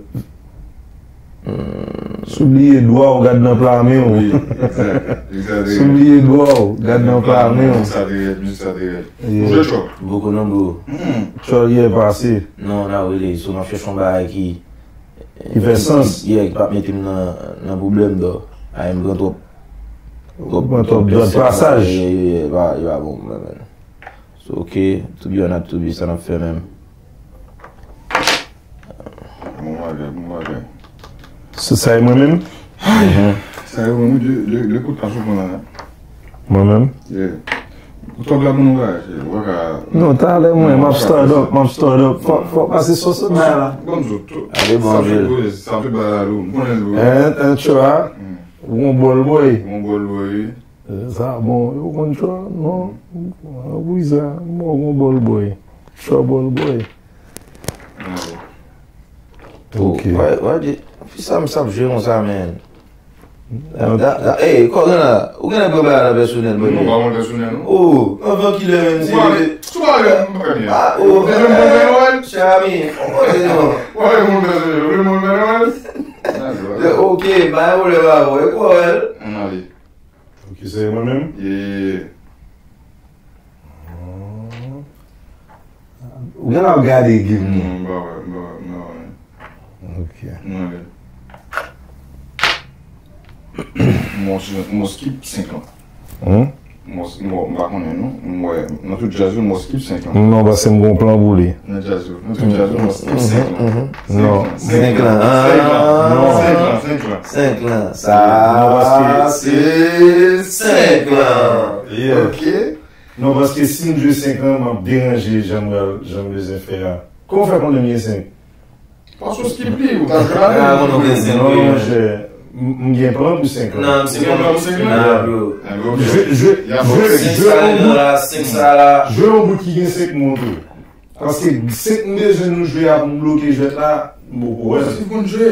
Si w bliye dwa w, gad nan pla men w. Wi, egzak. Egzak. Si w bliye dwa w, gad nan pla men w. Mizik sa te rèd, mizik sa te rèd. Yeah. Ou jwe chò? Boko nan bro. Chò yè pase. Non, nan rele, so m ap chèche yon bagay ki Ki fè sans. Yeah, ki p ap mete m nan, nan pwoblèm dò. Ay, m pran twòp. Ou pran twòp dòt pasaj. Yeah, yeah, yeah, e pa, e pa bon, man. So, ok, to be or not to be, sa n ap fè menm. Bon bagay, bon bagay. Se sa e mwen menm? Sa e mwen menm, de, de, de kout pa sou pran la. Mwen menm? Yeah. Ou tòg la pou nou bagay, ou pa ka. Non, talè mwen, m ap start up, m ap start up. Fò, fò pase sòs sòt bagay la. Bon, zot, tout. Ale, bon, sa fè koze, sa fè bagay la, lou. M konnen lou. En, en, tchwa. Ou gon bòl boy. Ou gon bòl boy, wi. Sa, bon, ou konn tchwa, non? Wi, sa, bon, ou gon bòl boy. Tchwa bòl boy. Ok. Wè, wè, di, fi sa m sap jwe konsa, men. Da, da, ey, kò gen la, ou genlè pran bagay la pèsonèl, bro. Non, pa pran pèsonèl, non. Oh, anvan kilè menm, si ou pa vle, si ou pa vle, m pa vle. Ah, oh, chè ami, on kote non. Ou pa vle moun pèsonèl, ou vle moun pèsonèl. Ok, bay ou lè ba, bro, e kwa wè. Ann ale. Ok, se mwen menm? Yeah. Ou genlè ap gade game nan. Non, m pa wè, m pa wè, m pa wè. Ok. M wè. M wè, m wè skip senk lan. Hmm? M wè, m wè, m pa konnen non. M wè, nan tout djaz yo, m wè skip senk lan. Non, paske m gon plan pou li. Nan djaz yo, nan tout djaz yo, m wè skip senk lan. Non. Senk lan. Senk lan. Senk lan. Senk lan. Senk lan. Sa se senk lan. Yeah. Ok. Non, paske si m jwe senk lan, m ap deranje jan m pral, jan m bezwen fè a. Kòman w fè konnen m gen senk? Paske w skip li, ou ta jwe avè l. Ah, konnen w gen senk lan. Non, monchè, m, m gen plan pou senk lan. Non, m se plan pou senk lan. Jwe, jwe, jwe, jwe yon bout, jwe yon bout ki gen senk moun tou. Paske senk m bezwen nou jwe a pou m bloke jwèt la, m poko wè l. Paske w konn jwe.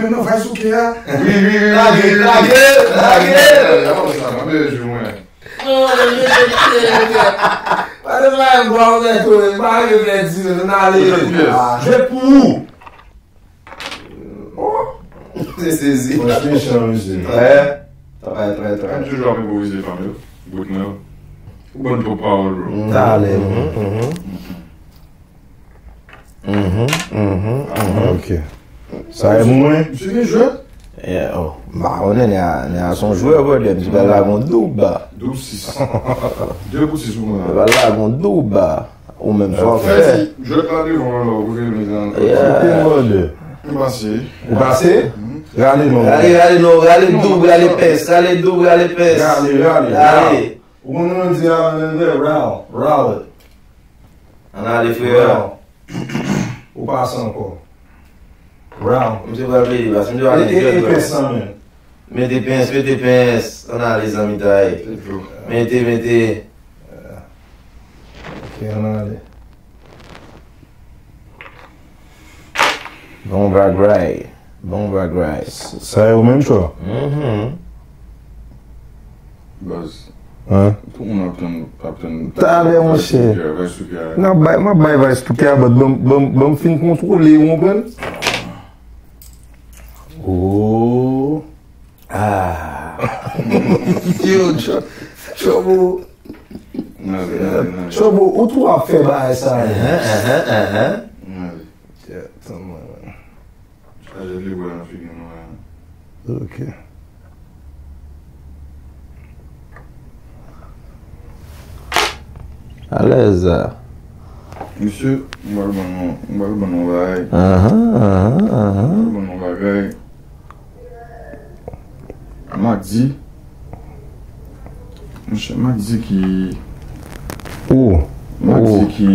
menm nan vay souke a. Wi, wi, wi, lage, lage, lage. Mwen bezwen jwe mwen. Non, men mete pye, mete. Pa de bagay bwa ou mèt ou, pa gen pèdi, n ale. Jwe pou ou. Se sezi. Mwen se mechan, mesye. Trè, trè, trè, trè. M toujou ap enpwovize pa m yo. Bout mwen yo. Ou bann twòp pawòl, bro. Talè. Mhm, mhm. Mhm, mhm, mhm. Ok. Sa e pou mwen? Misye gen jwèt? Yeah, oh. M pa konnen, nèg a, nèg a se yon jwè, brother. Misye pral lage yon doub. Doub sis. De pou sis pou mwen. Misye pral lage yon doub. Ou menm sa w ap fè. Jwèt la devan w la, ou kote mizan. Yeah. Kote mwen de? M pase. Ou pase? Rale non. Rale, rale non, rale doub, rale pens, rale doub, rale pens. Rale, rale, rale. Ou konnen nou di a nan anglè, rale, rale. Ann ale, frè. Rale. Ou pase ankò. Rale. Misye pral plede, paske misye pral gen jwèt. E, e, e pens lan menm. Mete pens, mete pens. Ann ale, zanmitay. Mete, mete. Ok, ann ale. Bon bagay. Bon bagay. Sa yo menm cho. Mhm. Baz. Hein? Tout moun ap tann, ap tann. Talè, monchè. Vice Toucard, Vice Toucard. N ap bay, m ap bay Vice Toucard, but ban m, ban m, ban m fin kontwole, ou konprann? Oh. Ah. Yo, Tro-, Trouble. N ale, n ale, n ale. Trouble, ou tou ap fè bagay sa yo. Ahan, ahan, ahan. N ale. Yeah, tann mwen, man. Chaje vle bwè nan figi nou, man. Ok. Alèz. Mesye, m pral ban nou, m pral ban nou bagay. Ahan, ahan, ahan. M pral ban nou bagay. Max di. Monchè, Max di ki. Oh. Max di ki.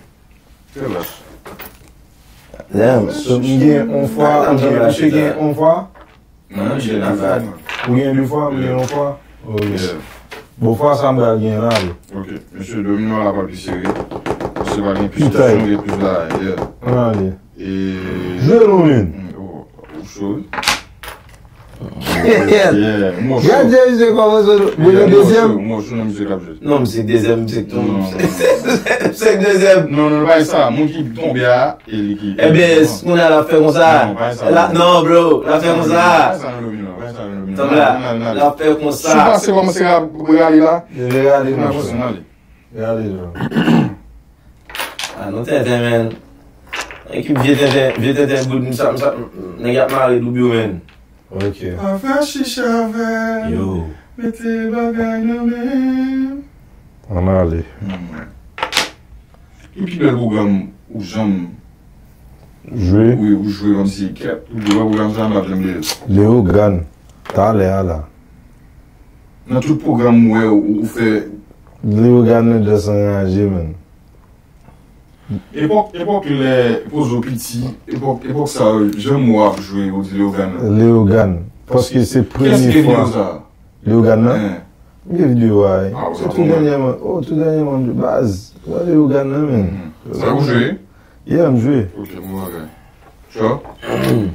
Fè lach. Damn. So, m gen yon fwa, ou gen, misye gen yon fwa? Non, m gen de fwa, mwen. Ou gen de fwa, m gen yon fwa? Ok. Yeah. Bon, fwa sa m pral gen la, wi. Ok, mesye, domino la pa pi sere. Paske pa gen plis kesyon, gen plis bagay, yeah. Ann ale. E jwe nou, men. Mm, oh, ou cho, wi. Yeah, m cho. Gad jan misye kòmanse, mwen dezyèm. M cho nan misye k ap jwe. Non, misye dezyèm, misye tou. Non, non, non. Misye dezyèm. Non, non, pa sa. Moun ki tonbe a, e li ki. Ebyen, kounye a l ap fè konsa. Non, pa sa. Non, bro, l ap fè konsa. Pa sa nan domino, pa sa nan domino. Tann la, l ap fè konsa. Si w pase kòmanse rale la. Li rale, non. Ann ale, non. Ah, nou tenten, men. Ekip vye tenten, vye tenten bout, m sa, m sa, nèg ap mare doub yo, men. Ok. Pa fè chicha avè l. Yo. Mete bagay nan men. Ann ale. Hmm. Ki pi bèl pwogram ou janm jwe? Wi, ou jwe kòmsi kèt. Ou jwe pwogram sa, m pa janm bliye l. Leyogàn. Talè a la. Nan tout pwogram m wè ou, ou fè. Leyogàn nan just anraje, men. Epòk, epòk lè Pozo piti, epòk, epòk sa yo, jan mwen ap jwe, yo di Leyogàn nan. Leyogàn. Paske se premye fwa. Kiyès ki te videyo sa? Leyogàn nan? Hein. M gen videyo a, wi. Ah, se tou dènyèman. Oh, tou dènyèman, baz. Ou wè Leyogàn nan, men. Mhm. Sa ou jwe? Yeah, m jwe. Ok, bon bagay. Cho?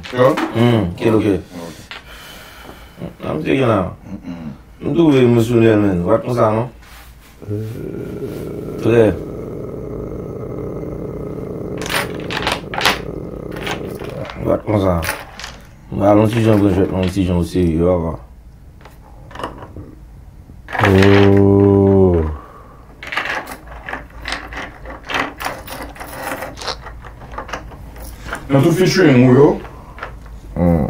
Cho? Hmm, kèl ok. Ok. Nan m te gen la. Mm-mm. M twouve emosyonèl, men. Wat konsa, non? Trè. Wat konsa. M pral yon ti jan pran jwèt la, yon ti jan oserye, papa. Oh. Nan tout featuring ou yo, hmm,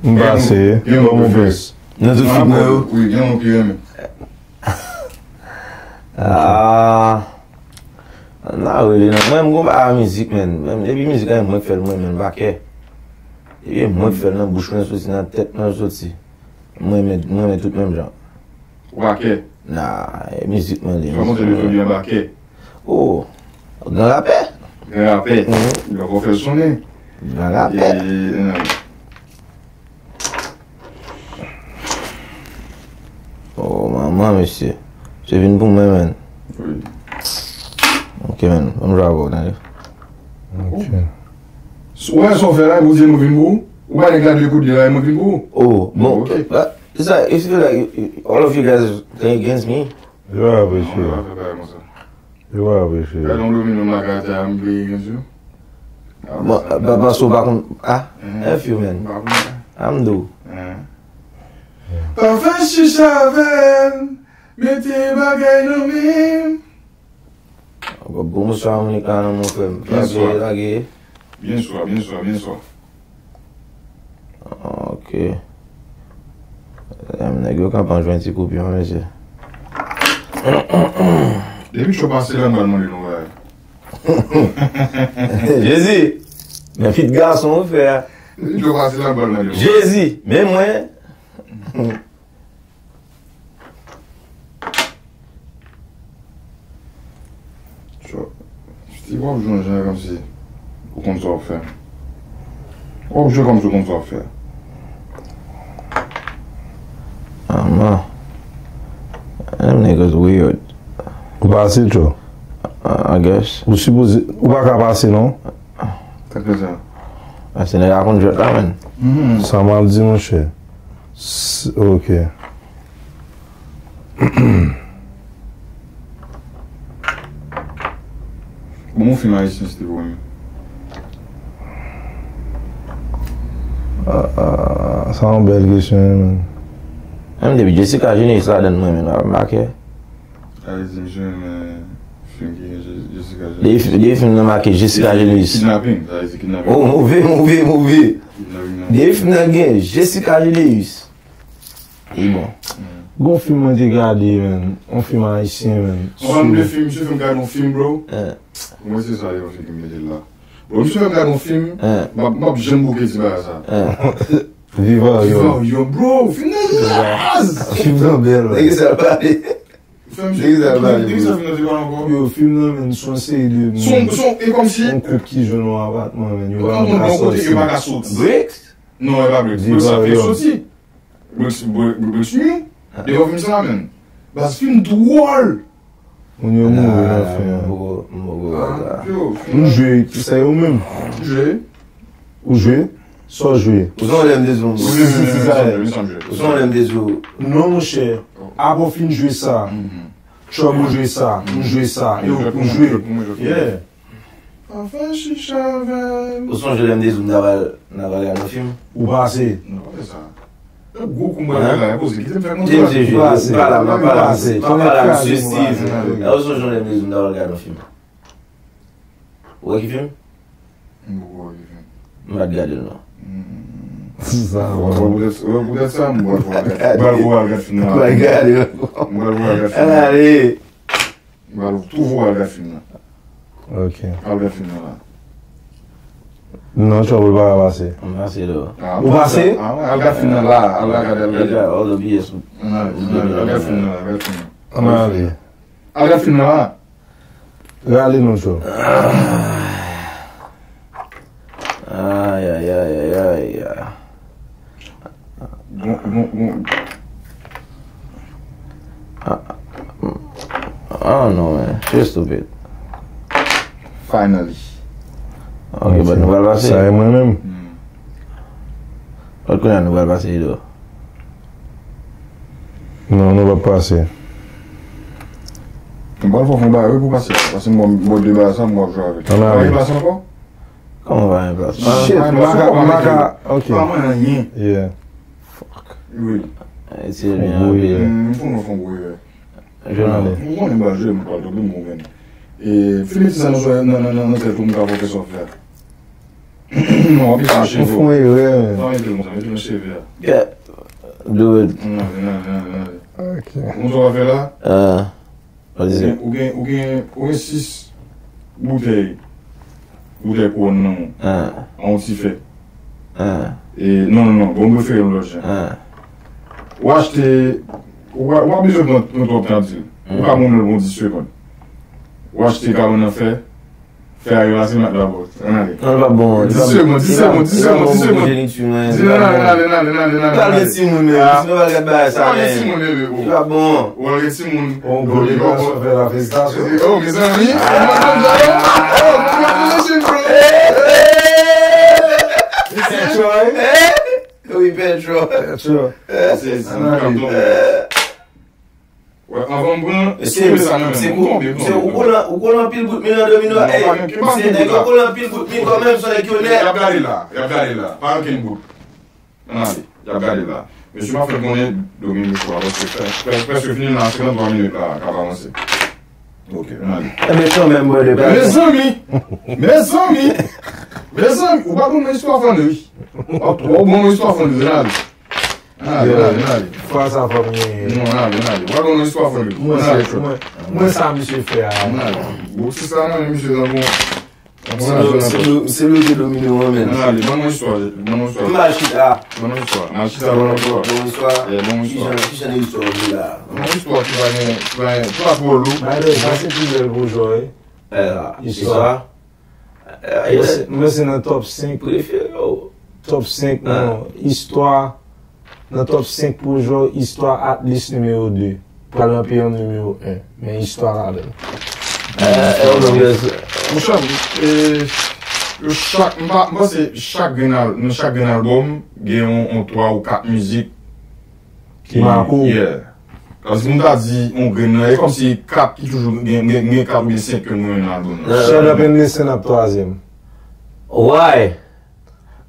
m pase, gen yon bon plis. Nan tout fim nan yo? Wi, gen yon ki renmen. Ah, nan rele nan. Mwen, m gon bagay mizik, menn. Menm, epi mizik la, mwen k fè l, mwen menm, m pa kè. Epi mwen k fè l nan bouch mwen soti, nan tèt mwen soti. Mwen renmen, mwen renmen tout menm jan. Ou pa kè? Nah, e mizik mwen li. Sa montre li tou byen pa kè. Oh, gran rapè. Gran rapè. Mhm. Donk ou fè l sonnen. Gran rapè. E, eh. Oh, manman, mesye. Misye vin pou mwen, menn. Wi. Ok, menn. Ban m jwe avè w, tande. Ok. Ou wè sa w fè la, ou di mwen vin pou ou? Ou pa nèg la de kote la, mwen vin pou ou? Oh, bon. Ok. But it's like, it's feel like you, you, all of you guys are playing against me. Yo pa vre, cheri. Yo pa vre, cheri. Gade yon domino nan karaktè a, m vle gen sou. Bon, pa, paske w pa konn, ah, F you, man. M pa konn sa. I'm do. Pa fè chicha avè m, mete bagay nan men m. Bon, bonswa, Monica, nan mon frè m. Bonswa. Lage, lage. Byen swa, byen swa, byen swa. Ok. Em, nèg yo kanpe an jwenn ti koupi, wi, mesye. Depi cho pase la, m pral mande nou bagay. Jezi! Men fit gason ou fè a. Depi cho pase la, m pral mande nou. Jezi! Men mwen. Cho. Steve, w ap jwe yon jan kòmsi ou konn sa w ap fè. W ap jwe kòmsi ou konn sa w ap fè. Ah, man. Them niggas weird. Ou pase, Cho? I, I guess. Ou sipoze, ou pa ka pase, non? Sa k fè sa? Paske nèg la konn jwèt la, menn. Mhm. Sa m ap di, monchè. S-, ok. Bon, yon fim ayisyen, Steve, ou renmen? Ah, ah, sa yon bèl kesyon, wi, menn. Menm depi Jessica Généus ladann, mwen menm, m pa kè. Ayisyen, misye renmen fim ki gen Je-, Jessica Généus. Depi fi-, depi fim nan make Jessica Généus. Kidnaping, sa vle di kidnaping. Oh, move, move, move. Kidnaping nan. Depi fim nan gen Jessica Généus. E bon. Gon fim mwen te gade, menn. Yon fim ayisyen, menn. An pale de fim, misye fè m gade yon fim, bro. Eh. Mwen se sa, yon fim ki mete la. Bro, misye fè m gade yon fim, eh, m ap, m ap janm bouke di bagay sa. Eh. Viva yo. Viva yo, bro, fim nan raz. Fim nan bèl, wi. Nèg sa pale. Fè misye, nèg sa pale, nèg sa fim nan se pa ankò. Yo, fim nan, menn, se yon seri de moun. Se yon, se yon, e kòmsi yon koup ki jwenn yon apatman, menn. Yo pa ka soti. Yo pa ka soti. Bricks? Non, e pa Bricks. Bricks sa fèk soti. Bricks, Bricks, Bricks, wi. Devan fim sa, menn. Baz, fim dwòl. Moun yo mouri nan fen an. M poko, m poko wè sa. Ah, yo, fim nan. M jwe, se yo menm. M jwe. Ou jwe? Sa w jwe? Ou se yon lè m te di w. Ou se yon lè m te di w. Non, monchè. Apre w fin jwe sa. Trouble jwe sa. M jwe sa. Yo, ou jwe. Yeah. Pa fè chicha avè m. Ou sonje lè m te di w m ta pral, m ta pral gade yon fim? Ou pase. Non, pa fè sa. Gwo kou m pral fè la, poze, kite m fè kontra. Ou pase. M pa la, m pa la, m pa la, mesye Steve. Ou sonje lè m te di w m ta pral gade yon fim? Ou wè ki fim? M poko wè ki fim. M pa t gade l non. Hmm. Sa, wè, wè, poutèt, wè, poutèt sa, m pral voye al gad, m pral voye al gad fim nan. M pral gade l ankò. M pral voye al gad fim nan. Ale. M pral tou voye al gad fim nan. Ok. Al gad fim nan la. Non, Trouble pa ka pase. M pase la. Ah, ou pase? Ah, al gad fim nan la. Al gad, al gad. All the B S. Al gad fim nan la, al gad fim nan. Ann ale. Al gad fim nan la. Rale non, Cho. Ay, ay, ay, ay, ay. Gon, gon, gon. Ah, ah, non, man. You're stupid. Finally. Ok, but nou pral pase. Sa e mwen menm. Hmm. But kounye a nou pral pase, Ido. Non, nou p ap pase. M pral fè w fè yon bagay wi pou pase. Pase m ba w de bagay sa, m wap jwe avèk. Ann ale. Pa gen plas ankò? Kòman pa gen plas? Shit, m pa ka, m pa ka, ok. Pa mwen anyen. Yeah. Fuck. Wi. Etye byen anpil. M fè w fè yon gwo erè. Ann ale. M konnen m pral jwe, m pral tonbe m gon menm. E, fè mete sa nan, nan, nan, nan, nan tèt ou, m ka fè w fè sa w fè a. Non, w ap mete nan cheve w. Ou fè yon erè, man. Non, mete l konsa, mete l nan cheve a. Yeah. Do it. Nan, nan, nan, nan. Ok. Ou konn sa w ap fè la? Ah. Ou gen, ou gen, ou gen, ou gen sis boutèy, boutèy kouwòn nan men w. Ah. An yon ti fè. Ah. E, non, non, non, bon, m refere yon lòt jan. Ah. Ou achte, ou pa, ou pa bezwen pran, pran twòp tan di l. Ou ka moulen l bon dis segonn. Ou achte kabann an fè, fè a yo pase mat la bò. Ann ale. Non, li pa bon. Dis segonn, dis segonn, dis segonn, dis segonn. Di nan, nan, nan, nan, nan, nan, nan. Pral gen timoun, men. Sinon, pral gad bagay sa, men. Pral gen timoun, men. Li pa bon. Ou pral gen timoun. On gwo dekorasion fè la felisitasyon. Oh, mezanmi. Oh, congratulations, bro. Petro, wi, Petro. Petro. Se, se, Wè, anvan m pran, se, sa nan men m, m tonbe, m tonbe, m tonbe. Ou konnen, ou konnen anpil bout mi nan domino a. Ey, se nèg yo konnen anpil bout mi kanmenm, se nèg yo nèt. Y ap gade la, y ap gade la. Pa ankenn bout. Ann ale, y ap gade la. Mesye, m ap fè konnen domino sou a, paske prè-, prè-, prèske fini la, senkantwa minit la, k ap avanse. Ok, ann ale. Enben, kanmenm, brother, pa. Mezanmi! Mezanmi! Mezanmi! Ou pa konn istwa fann, wi. Ou pa konn istwa fann, ann ale. Ann ale, ann ale, ann ale. Fwa sa fò m genyen. Non, ann ale, ann ale. Ou pa konn istwa fann. Mwen, se, mwen, mwen sa misye fè a. Ann ale. Bon, se sa nan men misye nan bon. Se lo, se lo, se lo de domino an, men. Ann ale, ban mwen istwa, ban mwen istwa. M al chita. Ban mwen istwa. M al chita, ban mwen istwa. Ban mwen istwa. Yeah, ban mwen istwa. Ki jan, ki jan de istwa w vle la? Ban mwen istwa ki pa gen, ki pa gen, ki pa twò lou. By the way, sa se pi bèl pwojè w ye. Istwa. Mwen se, mwen se nan top senk. Prefere w. Top senk, non. Istwa, nan top senk pwojè, istwa at least nimewo de. Pral nan peyi an nimewo en. Men istwa ladan l. Monchè, e, yo chak, m pa, m panse chak grenn al-, nan chak grenn albòm, gen yon, yon twa ou kat mizik ki make w. Yeah. Paske m ta di yon grenn nan, e kòmsi kat ki toujou gen, gen, gen kat oubyen senk ke m renmen nan albòm nan. Shut Up and Listen ap twazyèm. Why?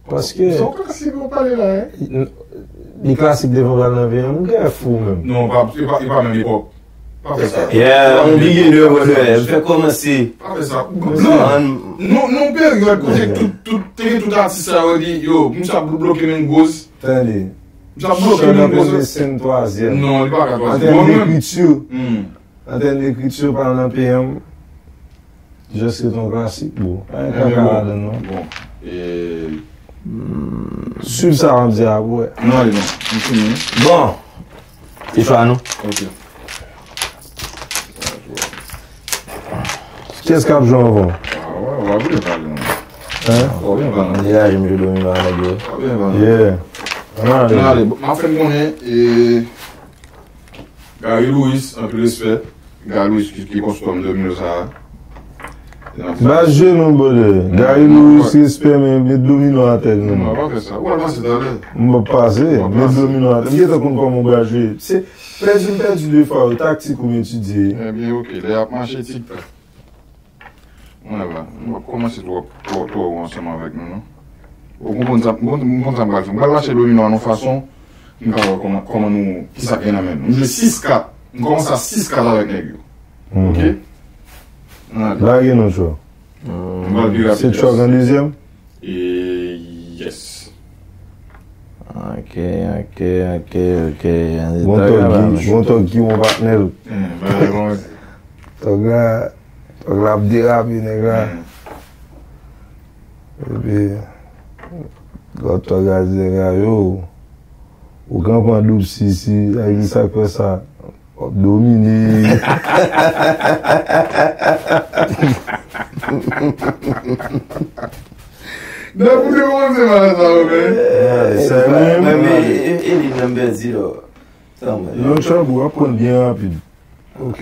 Paske. Se yon klasik ou pale la, hein? Li klasik devan pral nan veyan, m gen fou menm. Non, pa, e pa, e pa menm epòk. Pa fè sa. Yeah, on beginner, brother. M fè kòmanse. Pa fè sa. Non, non, peryòd kote tout, tout, te gen tout atis sa yo di, yo, m sa bloke men goz. Tande. M sa bloke men goz. Sen twazyèm. Non, li pa ka twazyèm. An tèm dekriti, an tèm dekriti, pa nan peyi an. Just ret yon klasik, bro. Pa gen kaka ladan, non. Bon. E, swiv sa w ap di a, bro. Non, ale non. M fini. Bon. Se chwa nou. Ok. Kiyès k ap jwe anvan? Ah, w ap byen pale, non. Hein? W ap byen pale. Degaje m jwe domino avèk yo. W ap byen pale. Yeah. Ann ale. Ann ale, m ap fè n konnen, e, Gary Louis, anpil respè. Gary Louis ki, ki kòstòm domino sa a. Baz jenou, brother. Gary Louis, respè, men met domino atè, non. Non, pa fè sa. Ou pral pase talè. M p ap pase, met domino atè. M gentan konn kòman w pral jwe. Se, pèdi m pèdi de fwa, yo taktik ou m etidye. Ebyen, ok, lè y ap mache tik tak. Mwen la, m p ap kòmanse twò, twò, twò wo ansanm avèk nou, non. Ou konprann sa, m konn, m konn sa m pral fè. M pral lache domino an yon fason, m ka wè kòman, kòman nou, kisa k gen nan men nou. M jwe sis kat. M kòmanse a sis kat avèk nèg yo. Ok? Ann ale. Lage non, Tchò. M pral pi rapid. Se Tchò k an dezyèm? E, yes. Ok, ok, ok, ok. Bon tòg Guy, bon tòg Guy, bon patnè l. Hmm, bagay kòmanse. Tòg la, tòg la ap derape, nèg la. Hmm. Epi, lòt tòg la di nèg la, yo, ou kanpe an doub sisi, sa vle di sa k fè sa. W ap domine. Depi w te kòmanse mal sa, ou men. Sa menm. Men, men, e, e, e li menm pèdi, la. Sa mwen. Non, Chabou, w ap pran l byen rapid. Ok.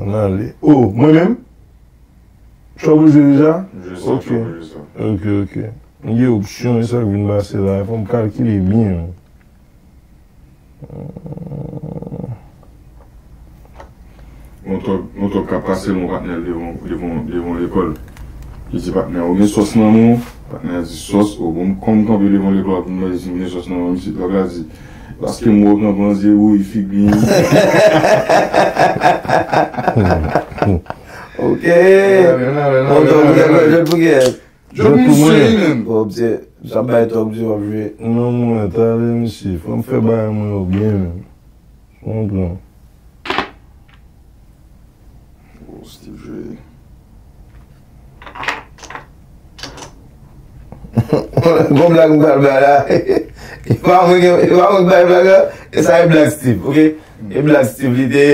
Ann ale. Oh, mwen menm? Chabou jwe deja? Ok. Ok, ok. M gen opsyon, e sa k vin pase la. Fò m kalkile byen. Yon tòg, yon tòg k ap pase yon patnè l devan, devan, devan lekòl. Li di patnè a, "Ou gen sòs nan men w?" Patnè a di, "Sòs? O, bon, kòm m kanpe devan lekòl ap mande si m gen sòs nan men m, si tòg la di, paske m wè w kanpe an zye wouy figi." Ok. Yon tòg, yon tòg, yon tòg, yon tòg. Jòt misye li menm. Bon, se, Sa bay twòp di w ap jwe. Non, mwen, talè, mesye. Fò m fè bagay mwen yo byen, menm. Ou konprann? Oh, Steve jwe. Bon blag m pral bay la. E pa mwen ki e pa mwen ki bay blag la. E sa e blag Steve, ok? E blag Steve li te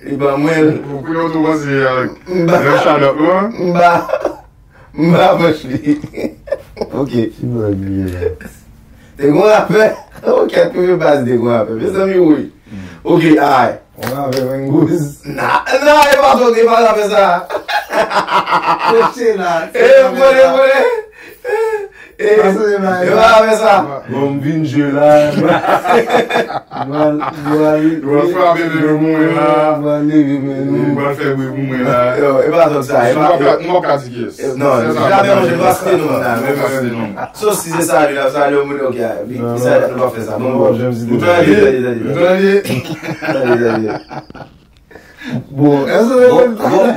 li ban mwen l. Pou yo tou panse avèk lè shadòk lan. M ba m ba panch li. Ok. Ki blag li ye la? Te gon afè. Ok, tou yo baz te gon afè. Mezanmi woy. Ok, ay. Mwen avè menm gouz. Nan, nan, e pa sòt, e pa zafè sa. Kote la? E, vole, vole. E, e pa zafè sa. Bon, m vin jwe la. Mwen, mwen, mwen frape men nou mwen la. Mwen leve men nou. Mwen fè bri pou mwen la. Yo, e pa sòt sa. Mwen pa ka di kiyès. Non, jamè yon jèn pa site non nan. Sof si se salye l ap salye yon moun, ok, ki salye nou pa fè sa. Bon, bon, janm site. Tande, tande, tande. Tande, tande. Bon, èske se bon, bon.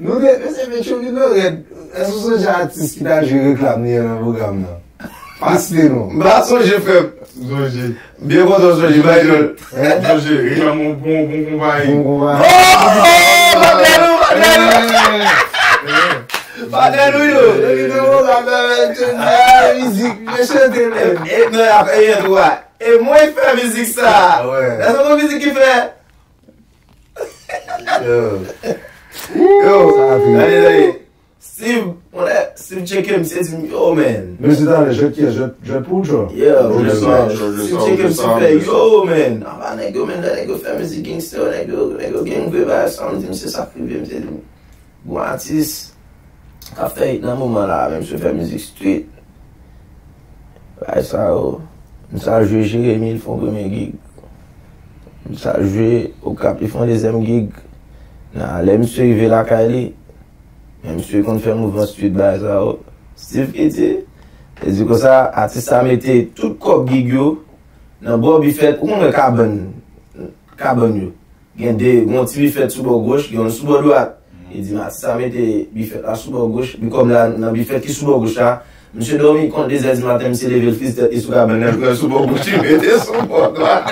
Nou te, mesye Petcho vin nan rèd. Èske w sonje atis ki ta jwe reklam li an nan pwogram nan? Pase non. M pa sonje frè m. Sonje. Byen kontan w sonje, bay djòl. Sonje, reklam yon bon, bon konpayi. Bon konpayi. Oh, oh, oh, patnè nou, patnè nou. Patnè nou yo. Epi nou konn ap fè mizik, mwen chante menm. E, e, non, y ap, e, y ap, e mwen fè mizik sa. Èske w konn mizik ki fè? Yo. Yo. Sa ap Steve, mwen, Steve tcheke m, se di m, yo, man. Men se talè, jwèt kiyès? Jwèt, jwèt pou ou, Tchò? Yeah, jwèt sa, Steve tcheke m, Steve fè, yo, man. Apa nèg yo, man, lè nèg yo fè mizik gangster, nèg yo, nèg yo gen vre bagay sa, m di m se sa k rive, m se di m. Bon atis, k ap fè hit nan moman la, menm si w fè mizik street. Bagay sa yo, m sa jwe Jeremi, l fè yon premye gig. M sa jwe Okap, li fè yon dezyèm gig. Nan, lè misye rive lakay li, men misye konn fè mouvman street bagay sa yo. Steve ki di, li di konsa, atis sa mete tout kòb gig yo nan bò bifèt, ou konn wè kabann, kabann yo. Gen de, gen yon ti bifèt sou bò goch, gen youn sou bò dwat. Li di m atis sa mete bifèt la sou bò goch, li kòm la nan bifèt ki sou bò goch la. Misye dòmi kont de zè di maten, misye leve l fizi tèt li sou kabann nan, jwe sou bò goch, li mete sou bò dwat.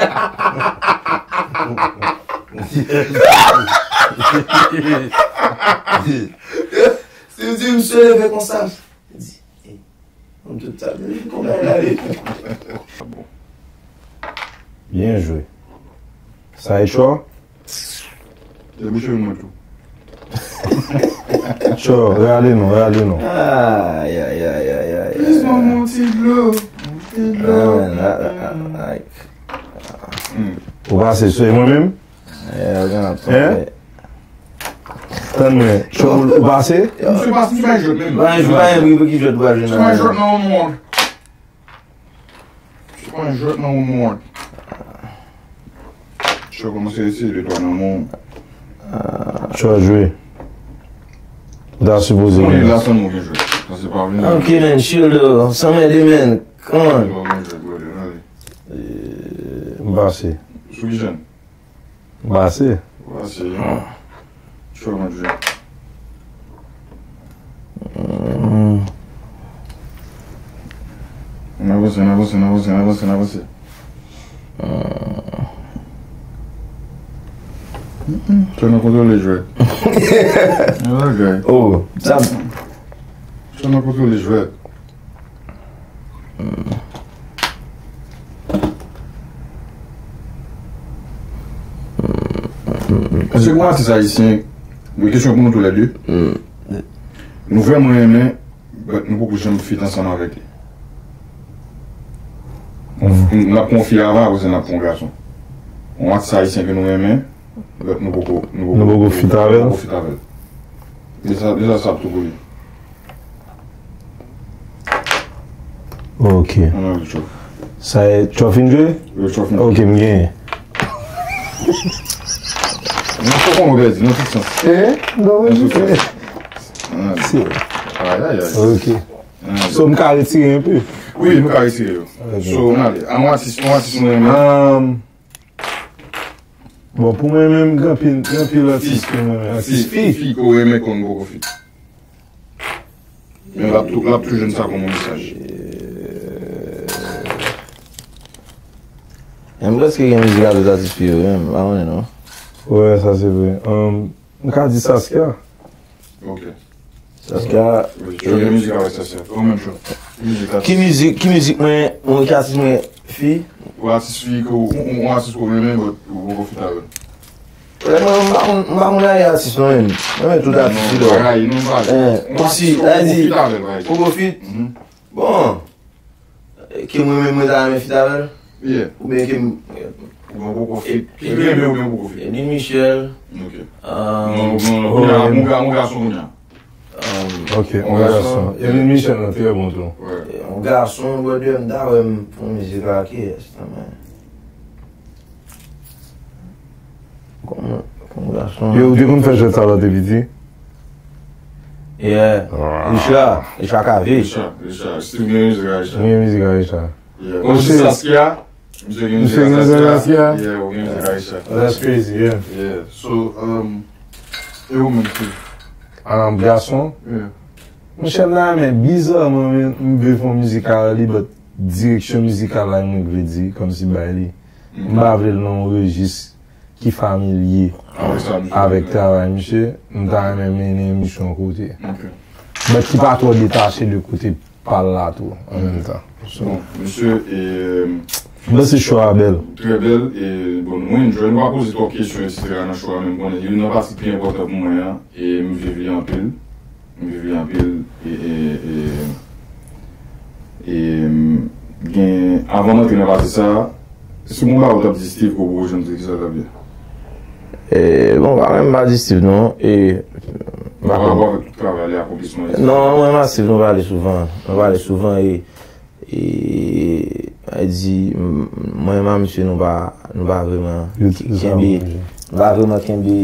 Steve di misye leve konsa. Li di, e, Konbyen la li? Byen jwe. Sa e Tchò? Debouche mwen tou. Tchò, rale non, rale non. Ay, ay, ay, ay, ay. Plis ban mwen yon ti dlo. Yon ti dlo. Ou pase sou mwen menm? Hein? Tann mwen, Tchò, ou pase? Misye pa, misye pa jwèt menm. Pa jwèt, pa jwèt, pou ki jwèt ou pa jwe nan. Misye pa jwèt nan yon moun. Misye pa jwèt nan yon moun. Tchò kòmanse eseye de twa nan moun. Tchò jwe. Ou ta sipoze konnen la san nou gen jwèt. Sa se pa vini. Ok, man, chill though. Sa mède, man. Come on. Ou pa gen jwèt, brother. Ale. M pase. Sou ki chèn? Pase. Pase. Tchò mwen jwe. N avanse, n avanse, n avanse, n avanse, n avanse. Tchò nan kontwole jwèt. Bagay. Oh, sa. Tchò nan kontwole jwèt. Èske gon atis ayisyen, mwen kesyon pou nou toulède, nou vrèman renmen, but nou poko janm fit ansanm avèk li? N ap pran yon fi avan, apre sa n ap pran yon gason. Yon atis ayisyen ke nou renmen, but nou poko, nou poko fit avè l. Deja, deja sa ap tou pou li. Ok. Sa e Tchò fin jwe? Wi, Tchò fin jwe. Ok, m genyen. Mwen fò konnen w pèdi nan tout sans. Eh? Non, mwen jwe. Ayayay. Ok. So, m ka retire enpe? Wi, nou ka retire yo. So, n ale. An atis, an atis mwen renmen. Bon, pou mwen menm, gen anpil, gen anpil atis ke mwen renmen. Atis fi. Fi ke w renmen ke w poko fit. Men l ap tou, l ap tou jwenn sa kòm yon mesaj. M prèske gen mizik ak tout atis fi yo, men m pa konnen non. Wè, sa se vre. Um, m ka di Saskia. Ok. Saskia. Wi, yo gen mizik avèk Saskia. Ou menm chou. Mizik Ki mizik, ki mizik mwen, mwen ki atis mwen fi? Ou atis fi ke ou ou atis ke ou renmen, but ou poko fit avè l. Vrèman, m pa konn, m pa konn rayi atis non, men mwen renmen tout atis fi dò. Rayi non, pa. Eh, kòmsi, sa di, Fit avè l, rayi. Poko fit? Mhm. Bon, ke mwen menm mwen ta renmen fit avè l? Yeah. Oubyen ke m. Ou poko fit. Renmen ou poko fit. Edwin Michel. Ok. Um, Non, non, non, kounye a, mon ga, mon gason kounye a. um, Ok, on gason. Emin Michel nan trè bon tou. Wè. Yon gason, brother, m ta wè m pou mizik la, ki yès, tanmen. Kòman, kòman gason? Yo, ou te konn fè jwèt sa lè w te piti? Yeah. Richard, Richard Cavé. Richard, Richard. Steve gen mizik a Richard. Mwen gen mizik a Richard. Yeah. Kòm si Saskia, misye gen Misye mizik a gen mizik a Saskia. Saskia? Yeah, ou gen mizik a Richard. That's crazy, yeah. Yeah. So, um, e ou menm ki? Um, gason. Yeah. Monchè, m ta renmen, bizarman, men m vle fè yon mizik a li, but direksyon mizikal la, mwen vle di, kòmsi bay li. M pa vle l nan yon rejis ki familye Avèk sa, misye. Avèk travay misye, m ta renmen mennen misye yon kote. Ok. But ki pa twò detache de kote pa l la tou, an menm tan. Bon, misye, e, Bon, se chwa a bèl. Trè bèl, e, bon, nou enjoy, nou pa poze twòp kesyon, etsetera nan show a, men m konnen youn nan pati pi enpòtan pou mwen an, e m viv li anpil. M viv li anpil, e, e, e, e, m, gen, avan m antre nan pati sa a, si moun pa ou t ap di Steve ke w poko janm di kisa l t ap ye. E, bon, pa menm pa di Steve non, e, Pa rapò avèk tout travay li, akonplisman li. Non, mwen menm ak Steve nou pale souvan, nou pale souvan, e, e, a di, m- mwen menm ak misye nou pa, nou pa vrèman Yo, se sa, kenbe, mwen. Nou pa vrèman kenbe,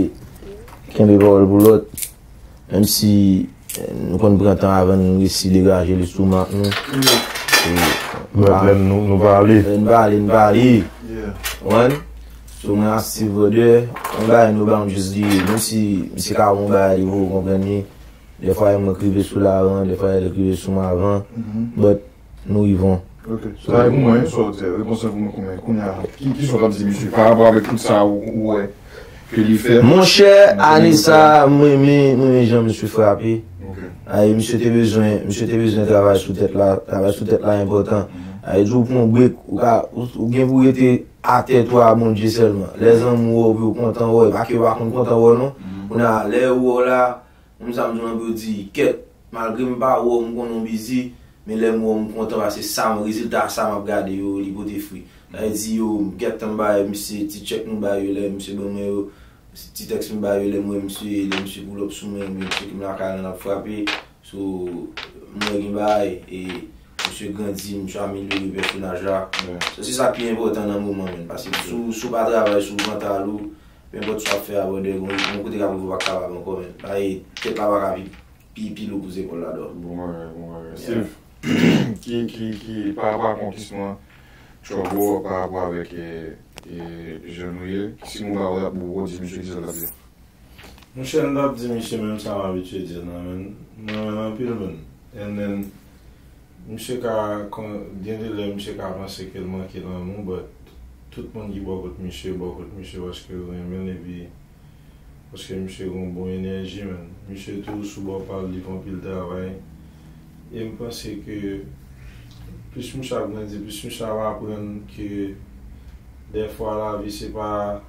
kenbe pawòl pou lòt, menm si eh, nou konn pran tan avan nou resi degaje li sou mak nou. E, But then nou, nou pale. Lè n pale, n pale. Yeah. Konprann? So mwen ak Steve brother, yon bagay nou boundaries li ye. Menm si misye ka wè yon bagay li poko konprann li, dèfwa e mwen k rive sou l avan, dèfwa e l k rive sou mwen avan, but nou rive. Ok. So, sa e pou mwen, sa w di, repons lan pou mwen koumen. Kounye a, ki, ki sa w t ap di misye? Pa rapò avèk tout sa ou, ou wè ke li fè. Monchè, ane sa, mwen renmen, mwen renmen jan misye frape. Ok. Ay, misye te bezwen, misye te bezwen travay sou tèt la, travay sou tèt la enpòtan. Ay, di w pran break, ou ka, ou, ou gen pou rete atè twa Bondye sèlman. Lè zanmi w wè w, ou kontan wè w, e pa ke yo pa konn kontan wè w non. Kounye a, lè yo wè w la, menm sa m di w anpil, yo di, kèt, malgre m pa wè w, m konnen w bizi, men lè m wè w, m kontan, paske sa m, rezilta sa m ap gade yo, li pote fwi. Sa vle di yo, m gentan bay misye ti tchèk nou bay yo, lè misye ban mwen yo, ti tèks m bay yo, lè m wè misye, lè misye pull up sou mwen, oubyen misye ki m lakay la n ap frape. So, m wè gen bagay, e misye grandi, misye amelyore pèsonaj la. So, se sa k pi enpòtan nan moman, menn, paske si w, si w pa travay sou mantal ou, penpòt sa w ap fè a, brother, gon, gon kote k ap rive ou pa kapab ankò, menn. Bagay, tèt la pa ka pi, pi, pi lou pou zepòl la, dò. Bon bagay, bon bagay. Steve, ki, ki, ki, pa rapò ak akonplisman Trouble, pa rapò avèk, e, e, jan nou ye, si moun pa wè, ou poko di misye kisa l t ap di. Monchè, m t ap di misye menm sa m abitye di l nan, men mwen renmen anpil, men. And then, misye ka, kon, gen de lè misye ka panse ke l manke lanmou, but tout moun ki bò kot misye, bò kot misye paske yo renmen l, epi paske misye gen yon bon enèji, men. Misye tou sou bò pa l, li fè anpil travay. E m panse ke plis misye ap grandi, plis misye ap aprann ke dèfwa lavi se pa,